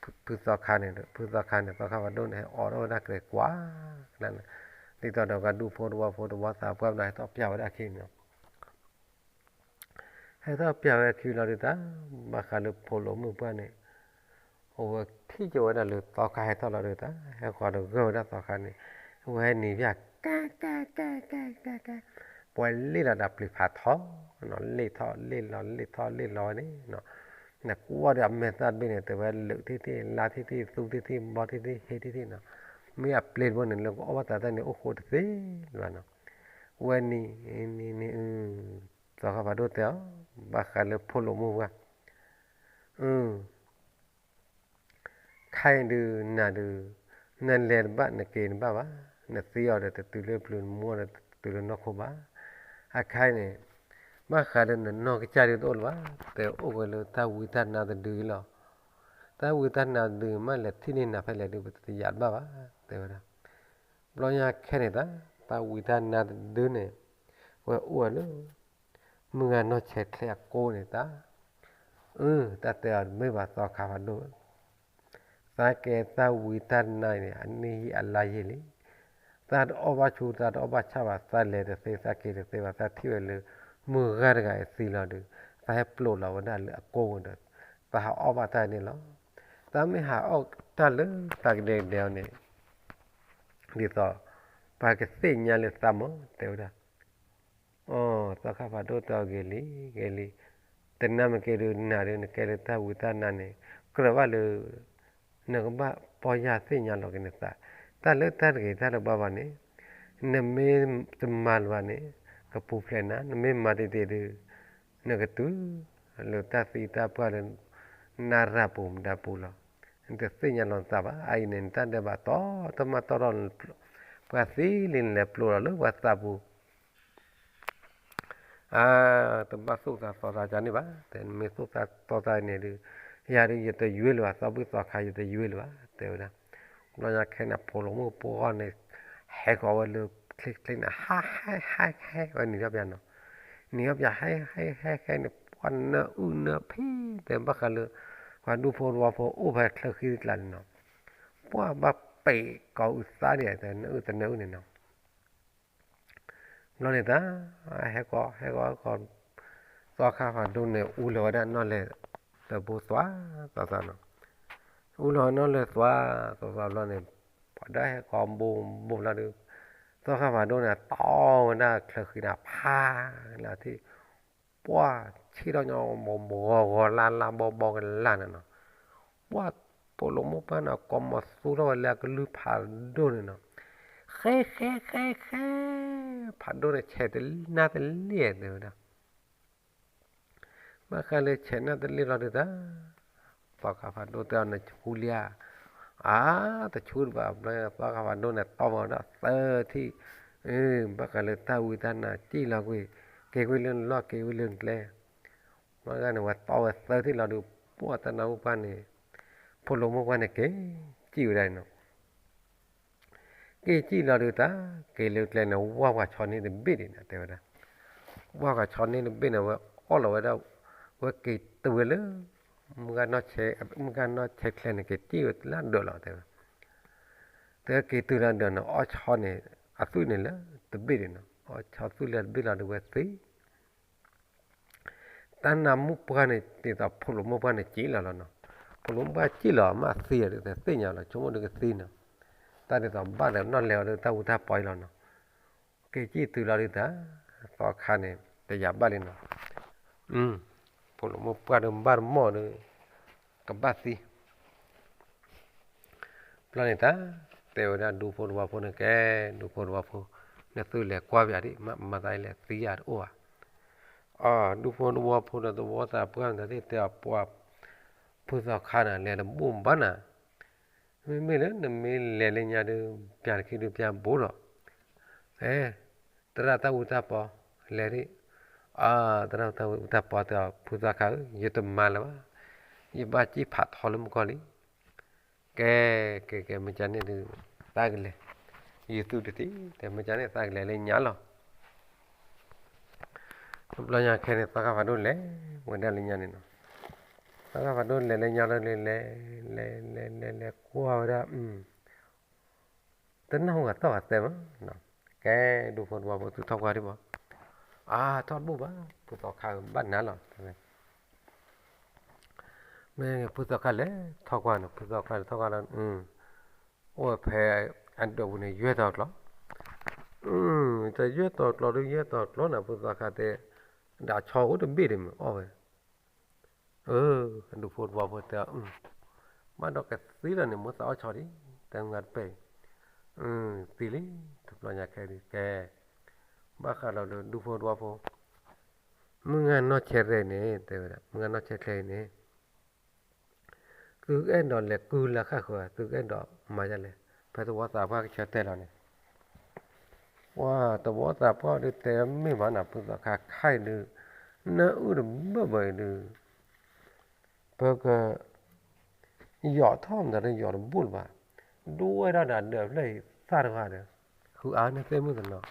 ဖုသီခါန့ၣ် ဖုသီခါန့ၣ် သီခါဖးဒိၣ်န့ၣ် ဟဲအိးထီၣ်ဝဲဒၣ်ကြဲးကွၢ်ကဒါန့ၣ်, ဒ်သိးဒီးပှၤဒူဖိတဝီဖိတဝီသးပှၢ်ဘျီ ဟဲထီၣ်ပျၢ်ဝဲဒၣ်အခံန့ၣ်နီၤ ဟဲထီၣ်ပျၢ်ဝဲအခံလီၤဒုးတၢ် ဘၣ်ဃးလၢဖိလီၤမုၢ်ပှၢ်န့ၣ်, အဝဲထံၣ်က့ၤဝဲဒၣ်လၢသီခါဟဲထီၣ်လီၤဒုးတၢ် ဟဲဃီၤဒီးဂၢၢ်ဝဲဒၣ်သီခါန့ၣ်, အဝဲဟဲနံၤဖၠၣ် ကဲ ကဲ ကဲ ကဲ ကဲ ကဲ, ပှၤလ့ၣ်လီၤဒီးပျံၤဖးထီနီၤ, လ့ၣ်ထီၣ်လ့ၣ်လီၤ လ့ၣ်ထီၣ်လ့ၣ်လီၤဝဲန့ၣ်နီၤ, နကွၢ်ဒီးအမဲာ်သၣ်ဘ့ၣ်န့ၣ် တဲဝဲလၢာ်ထံၣ်ထံၣ် လါထံၣ်ထံၣ် သူထံၣ်ထံၣ် ဘီထံၣ်ထံၣ် ဟ့ထံၣ်ထံၣ်နီၤ, မ့ၢ်အပျ့ၤတဘိန့ၣ် လၢကအီၣ်ဘၣ်သးတၢ်န့ၣ် အိၣ်ဃိတသ့လၢၤဘၣ်နီၤ, ဝဲနံၤ နံၤနံၤ သီခါဖးဒိၣ်တဲအီၤ, ဘၣ်ဃးလၢဖိလီၤမုၢ်ပှၢ် ခဲအံၤဒုးနၤဒုး, နလဲၤတဘၣ် နက့ၤတဘၣ်ဘၣ်, နသံအီၤဒီးတတုၤလၢပျုၤ နမူအီၤဒီးတတုၤလၢနီၢ်ခိဘၣ်. အခါအံၤန့ၣ် ဘၣ်ဃးဒီးနနီၢ်ကစၢ်ဒုးတအိၣ်လၢၤဘၣ်, တဲအိၣ်ဝဲလၢတၢ်ဝံတၢ်နါတဒုအံၤလီၤ. တၢ်ဝံတၢ်နါတဒု မ့ၢ်လဲၤထံၣ်န့ၢ်နၤဖဲလဲၣ်ဒုး ပတယၤတဘၣ်ဘၣ် တဲဝဲဒၣ်. ဘျီညါခဲန့ၣ်တၢ် တၢ်ဝံတၢ်နါတဒုန့ၣ် ဝဲအိၣ်ဝဲလၢ မုၢ်ဂၤနီၢ်ဆဲးချဲအကိးန့ၣ်တၢ်, အၢ တၢ်တဲအီၤတမ့ၢ်ဘၣ်သီခါဖးဒိၣ်, သးကဲတၢ်ဝံတၢ်နါအံၤန့ၣ် အနံၣ်ယံာ်အလါယံာ်လံ. သးတအီၣ်ဘၣ်ဆူၣ် သးတအီၣ်ဘၣ်ဆၣ်ဘၣ် သးလဲၤတသ့ သးက့ၤတသ့ဘၣ် သးထံၣ်ဝဲလၢ မုၢ်ဂၤတဂၤအံၤသံလီၤဒုး သးဟဲပျိာ်လီၤဝဲဒၣ်လၢအကိးဒီး သးဟးအီၣ်ဘၣ်တၢ်န့ၣ်လီၤ. သးမ့ၢ်ဟးအီၣ်တၢ်လၢသးကဒဲကဒဲအီၤန့ၣ် ဒ်သိး ပှၤကသ့ၣ်ညါလၢသးမ့ၢ် တဲဝဲဒၣ်. အိ သီခါဖးဒိၣ်တဲအီၤဂ့ၤလံ ဂ့ၤလံ, တနၤမ့ၢ်က့ၤဒုးနၤဒုး နကဲလၢတၢ်ဝံတၢ်နါန့ၣ် ကြၢးဘၣ်လၢ နကဘၣ်ပီၢ်ယၢ်သ့ၣ်ညါလီၤက့ၤနသး, တၢ်လၢတၢ်တဂ့ၤတၢ်တဘၣ်ဘၣ်န့ၣ် နမ့ၢ်တမၤလၢၤဘၣ်န့ၣ် ကပူၤဖျဲးနၤ, နမ့ၢ်မၤတ့ၢ်တ့ၢ်ဒုး နကတုၤ လၢတၢ်သံတၢ်ပှၢ်လၢ နရၤပူၤမတၤပူၤလီၤ. နတသ့ၣ်ညါလီၤနသးဘၣ်. အအံၤန့ၣ် နတၢ်ဒဲးဘးတီတီမးတီတီ ပှၤသံလံနလဲၤပျိာ်လီၤလၢပှၤသးပူၤ အါ တဘၣ်သူၣ်သးသီသးကန့ၣ်ဘၣ်, တဲနမ့ၢ်သူၣ်သးသီသးန့ၣ်ဒုး ယၤဒုးယတယွ့လၢၤဘၣ်, သီဘုၣ်သီခါယတယွ့လၢၤဘၣ် တဲဝဲဒၣ်. ဘျီညါခဲန့ၣ် ဖိလီၤမုၢ်ပှၢ်န့ၣ် ဟဲဃီၤဝဲလၢချ့ချ့န့ၣ် ဟဲဟဲဟဲဟဲဝဲနံၤထီၣ်ပၠးနီၤ, နံၤထီၣ်ပၠးဟဲဟဲဟဲဟဲန့ၣ် ပှၤနၢအုၣ်နၢဖံတဲဘၣ်ဃးလၢ ပှၤဒူဖိတဝီဖိအိၣ်ဖဲချၢဃံတကျးန့ၣ်နီၤ, ပှၤဘၣ်ပဲာ်ကိးအုၣ်သးဒ်အံၤ တနၢအုၣ်တနၢအုၣ်န့ၣ်နီၤ ဘျီန့ၣ်တၢ် ဟဲကီး ဟဲကီး ဟဲကီး သီခါဖးဒိၣ်န့ၣ် အူလီၤဝဲဒၣ်နီၣ်လဲၢ်တဘိသွး သွးသွးနီၤ, အူလီၤနီၣ်လဲၢ်သွးသွးသွးဘျီန့ၣ် ပှၤဒၣ်ဟဲကီးဘိဘိလီၤဒုး သီခါဖးဒိၣ်န့ၣ် တီဝဲဒၣ်ချၢဃံန့ၣ် ဖးလၢထံၣ် ပှၤဆံးထီၣ်ညီ ဘီဘီဂီၤဂီၤလါလါဘီဘီကလါန့ၣ်နီၤ, ပှၤဖိလီၤမိၢ်ပှၢ်န့ၣ် ကိးမီၤသူထီၣ်ဝဲလၢအကလုၢ်ဖးဒိၣ်န့ၣ်နီၤ, ဃဲဃဲဃဲဃဲ ဖးဒိၣ်န့ၣ် ဆဲးတနၢ်တလ့ၣ်တဲဝဲဒၣ် ဘၣ်ဃးလၢဆဲးနၢ်တလ့ၣ်လီၤဒုးတၢ်, သီခါဖးဒိၣ်တဲအီၤန့ၣ် ဆူလံဧါ, အါ တဆူတဘၣ်ဘျီ သီခါဖးဒိၣ်န့ၣ် တီဝဲဒၣ်သၢထံၣ်, ဘၣ်ဃးလၢတၢ်ဝံတၢ်နါစံၣ်လီၤကွံာ်, က့ၤကွံာ်လၢနလီၢ် က့ၤကွံာ်လၢနကျဲ, ဘၣ်ဂၤန့ၣ် ဝဲတီဝဲသၢထံၣ်လီၤဒုး ပှၤတၢ်နၢ်ဟူပှၢ်န့ၣ်, ဖိလီၤမိၢ်ပှၢ်န့ၣ် က့ၤစံၣ်ဝဲဒၣ်န့ၣ်နီၤ က့ၤစံၣ်လီၤဒုးတၢ် က့ၤလၢကျဲန့ၣ် ဝၢ်ပှၤဆီန့ၢ်တဘ့ၣ်ဒံးန့ၣ် တဲဝဲဒၣ်, ဝၢ်ပှၤဆီန့ၢ်တဘ့ၣ်န့ၣ် ဝဲအီၣ်လီၤဝဲဒၣ်, ဝဲက့ၤတုၤဝဲလၢ မုၢ်ဂၤနီၢ်ဆဲးချဲန့ၣ် က့ၤစံၣ်ဝဲလၢဒၢးလီၤ တဲဝဲ, တဲက့ၤတုၤလၢဒၢးန့ၣ် အီၣ်ဆီန့ၣ် အသွံၣ်န့ၣ်လၢတဘ့ၣ်ဒံးနီၤ အီၣ်ဆီသွံၣ်လၢတဘ့ၣ်လီၤဒုးဝဲသံ တၢ်နၢမုၣ်ပှၢ်န့ၣ် ဒ်သိးဖိလီၤမိၢ်ပှၢ်န့ၣ် စံၣ်လီၤလီၤနီၤ, ဖိလီၤမိၢ်ပှၢ်စံၣ်လီၤ မ့ၢ်အသံဒီးသ့ၣ်ညါလီၤ ဆိကမိၣ်ဒုးကသံနီၤ, တၢ်ဒ်သိးဘၣ်ဒီးနီၣ်လဲၤအီၤဒီးတၢ်ဝူတၢ်ပီအံၤလီၤနီၤ, က့ၤကံၣ်တုၤလီၤဒုးတၢ်, သီခါန့ၣ် တယာ်ဘၣ်လံနီၤ, ဖိလၢမိၢ်ပှၢ်ဒုးဘၣ်တမီၢ်ဒီး ကဘၣ်သံ ဘျီန့ၣ်တၢ်, တဲဝဲဒၣ်ဒူဖိသဝီဖိန့ၣ်ကဲ, ဒူဖိသဝီဖိ, နသုလဲၤကွၢ်ပယၤဒ် မၤသးလဲၤသံယၤတအိၣ်ဧါ. အ ဒူဖိသဝီဖိဒီးသဝီသးပှၢ်မတၤသ့ၣ်တဲအီၤပှၤ, ဖုသီခါန့ၣ် လဲၤတဘိၣ်ဘၣ်နၤ, မ့မ့ၢ်လၢနမ့ၢ်လဲၤလၢညါဒုး ပျၢ်တခံဒုးပျၢ်ဘိလီၤ, အဲ သရၣ်တၢ်အူတၢ်ပီ, လဲၤဒ်, အ သရၣ်တၢ်အူတၢ်ပီတဲအီၤ ဖုသီခါဧၢ ယတမၤလၢၤဘၣ်, ယဘၣ်စံၣ်ဖးထီလၢမုၢ်ကီၢ်လံ. ကဲ, ကဲ ကဲ မ့ၢ်ကန့ၣ်ဒုး သးကလဲၤ, ယသူၣ်တသ့, တဲမ့ၢ်ကန့ၣ်သးကလဲၤလၢညါလီၤ. တဘျီညါခဲန့ၣ် သီခါဖးဒိၣ်လဲၤဝဲဒၣ်လၢညါန့ၣ်နီၤ, သီခါဖးဒိၣ်လဲၤလၢညါလီၤဒုး လဲၤ လဲၤ လဲၤ လဲၤ လဲၤကွၢ်ဝဲဒၣ်, တနၢ်ဟူဂၤသီၣ်ဂၤသဲမး, ကဲ ဒူဖိသဝီဖိသုထီၣ်ကွၢ်ဒံးဘၣ်, အါ ထီၣ်တဘိၣ်ဘၣ် ဖုသီခါဧၢ ဘၣ်နၤလီၤ. မ့ၢ်ဖုသီခါလဲၤထီၣ်ကွၢ်န့ၣ် ဖုသီခါလဲၤထီၣ်ကွၢ်လီၤ, အိၣ်ဝဲဖဲအဒၢးပူၤန့ၣ် ယွဲၢ်တီၤကျီ, တယွဲၢ်တီၤကျီဒုး ယွဲၢ်တီၤကျီန့ၣ် ဖုသီခါတဲ, ဒၣ်ဆီအိၣ်တဘ့ၣ်ဒံးမ့ၢ်အီၣ်ဝဲ, ဒူဖိသဝီဖိတဲအီၤ, ဘၣ်ဒီးကသံလီၤန့ၣ် မိၢ်သးအီၣ်ဆီဒံး တဲမုၢ်ဂၤတပဲၢ်အံၤ, သံလံ, တဘျီညါခဲဒုးကဲ, ဘၣ်ဃးဒီးဒူဖိသဝီဖိ, မုၢ်ဂၤနီၢ်ဆဲးရဲန့ၣ် တဲဝဲဒၣ် မုၢ်ဂၤနီၢ်ဆဲးကျဲအံၤန့ၣ် သုအဲၣ်ဒိးလဲၤကုၢ်လၢဃၣ်ဃၢၤ သုအဲၣ်ဒိးမၤဒ်လဲၣ်, ဖဲသဝီသးပှၢ်ကဆၢတဲာ်လီၤန့ၣ်, ပှၤသဝီသးပှၢ်ဒုးတဲမ့ၢ်ဘၣ်နၤ ဖုသီခါခဲအံၤဒုး, နအုၣ်တဘၢၣ်ဘၢၣ်အံၤဒုး ပက ယီၤထီၣ်မတၤတယီၤတဘိၣ်လၢၤဘၣ်, ဒိဝဲဒၣ်ဒီးဒၢးဖျၢၣ်အံၤသၣ်တဂၤဒီး, ဃုအါန့ၢ်သ့ၣ်မုၣ်တနီၤ,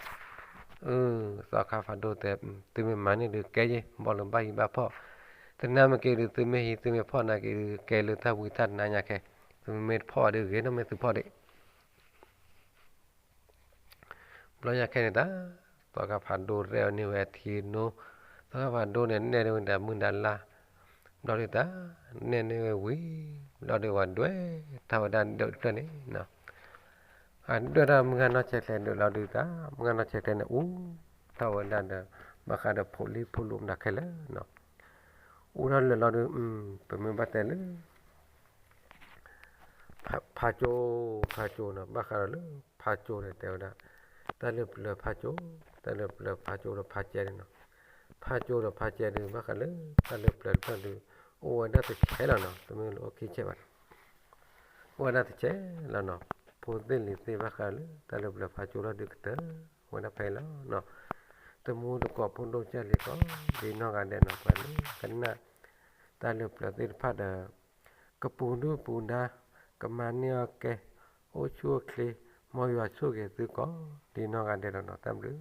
သီခါဖးဒိၣ်တဲ, သုမ့ၢ်မၤန့ၢ်ဒုးကဲယ့ၢ် ဘီၣ်လၢဘၣ်ဟံၣ်ဘၣ်ဖီၣ်, တနါမ့ၢ်က့ၤဒုး သုမ့ၢ်ဟံးသုမ့ၢ်ဖီၣ်နာ်က့ၤဒုး ကဲလၢတၢ်ဝံတၢ်နါညါခဲ, သုမ့ၢ်တဖီၣ်ဒုးဂ့ၤနီၢ်မ့ၢ်သုဖီၣ်ဒံး ဘျီညါခဲန့ၣ်တၢ်, သီခါဖးဒိၣ်ရဲၣ်န့ၢ်ဝဲထံနိ, သီခါဖးဒိၣ်န့ၣ် နဲၣ်န့ၢ်ဝဲဒၣ်မုၢ်ဒါလၢ်, ဘျီဒုးတၢ်, နဲၣ်န့ၢ်ဝဲဝံၤ, ဘျီဒုးဝဲဒွဲၣ်ထီၣ်ဝဲဒၣ်ဒၢးတဖျၢၣ်န့ၣ်, အဒွဲၣ်ထီၣ်မုၢ်ဂၤနီၢ်ဆဲးကျဲဒၢးလီၤဒုးတၢ်, မုၢ်ဂၤနီၢ်ဆဲးကျဲန့ၣ် အူထီၣ်ဝဲဒၣ်ဒီး, ဘၣ်ဃးဒီးဖိလံၤဖိလိာ်မတၤခဲလၢာ်နီၤ, အူထီၣ်လၢာ်လီၤဒုး, ပမ့ၢ်ဘၣ်တဲလၢ ဖးကၠိ, ဖးကၠိနီၤ ဘၣ်ဃးဒီးလၢဖးကၠိန့ၣ် တဲဝဲဒၣ်, တၢ်လၢပျၢၤဖးကၠိ, တၢ်လၢပျၢၤဖးကၠိဒီးဖးကၠဲန့ၣ်နီၤ, ဖးကၠိဒီးဖးကၠဲဒုး ဘၣ်ဃးလၢ တၢ်လၢပျၢၤတဖျၢၣ်ဒုး, အိၣ်ဝဲဒၣ်တဆဲးလီၤနီၤ တမ့ၢ်လၢအိၣ်ခံဆဲးဘၣ်, အိၣ်ဝဲဒၣ်တဆဲးလီၤနီၤ, ဖိသ့ၣ်လံၤသ့ၣ်ဘၣ်ဃးလၢ တၢ်လၢပျၢၤဖးကၠိလီၤဒုးကတၢၢ်, ဝဲဒၣ်ဖဲအံၤလီၤနီၤ, တမူတကိးဖိဒိၣ်ကၢ်လံၤကိး, ဒ်နီၢ်ဂၤဒဲးနီၤ ပှၤလၢကနၣ် တၢ်လၢပျၢၤသ့ၣ်တဖၣ်ဒီး ကပူၤဒုၣ်ပူၤဒါ, ကမၤန့ၢ်အီၣ်ကဲ, အိၣ်ဆူၣ်အိၣ်ချ့, မ်ယွၤဆိၣ်ဂ့ၤသုကိး, ဒ်နီၢ်ဂၤဒဲးလီၤနီၤ တၢ်ဘျုး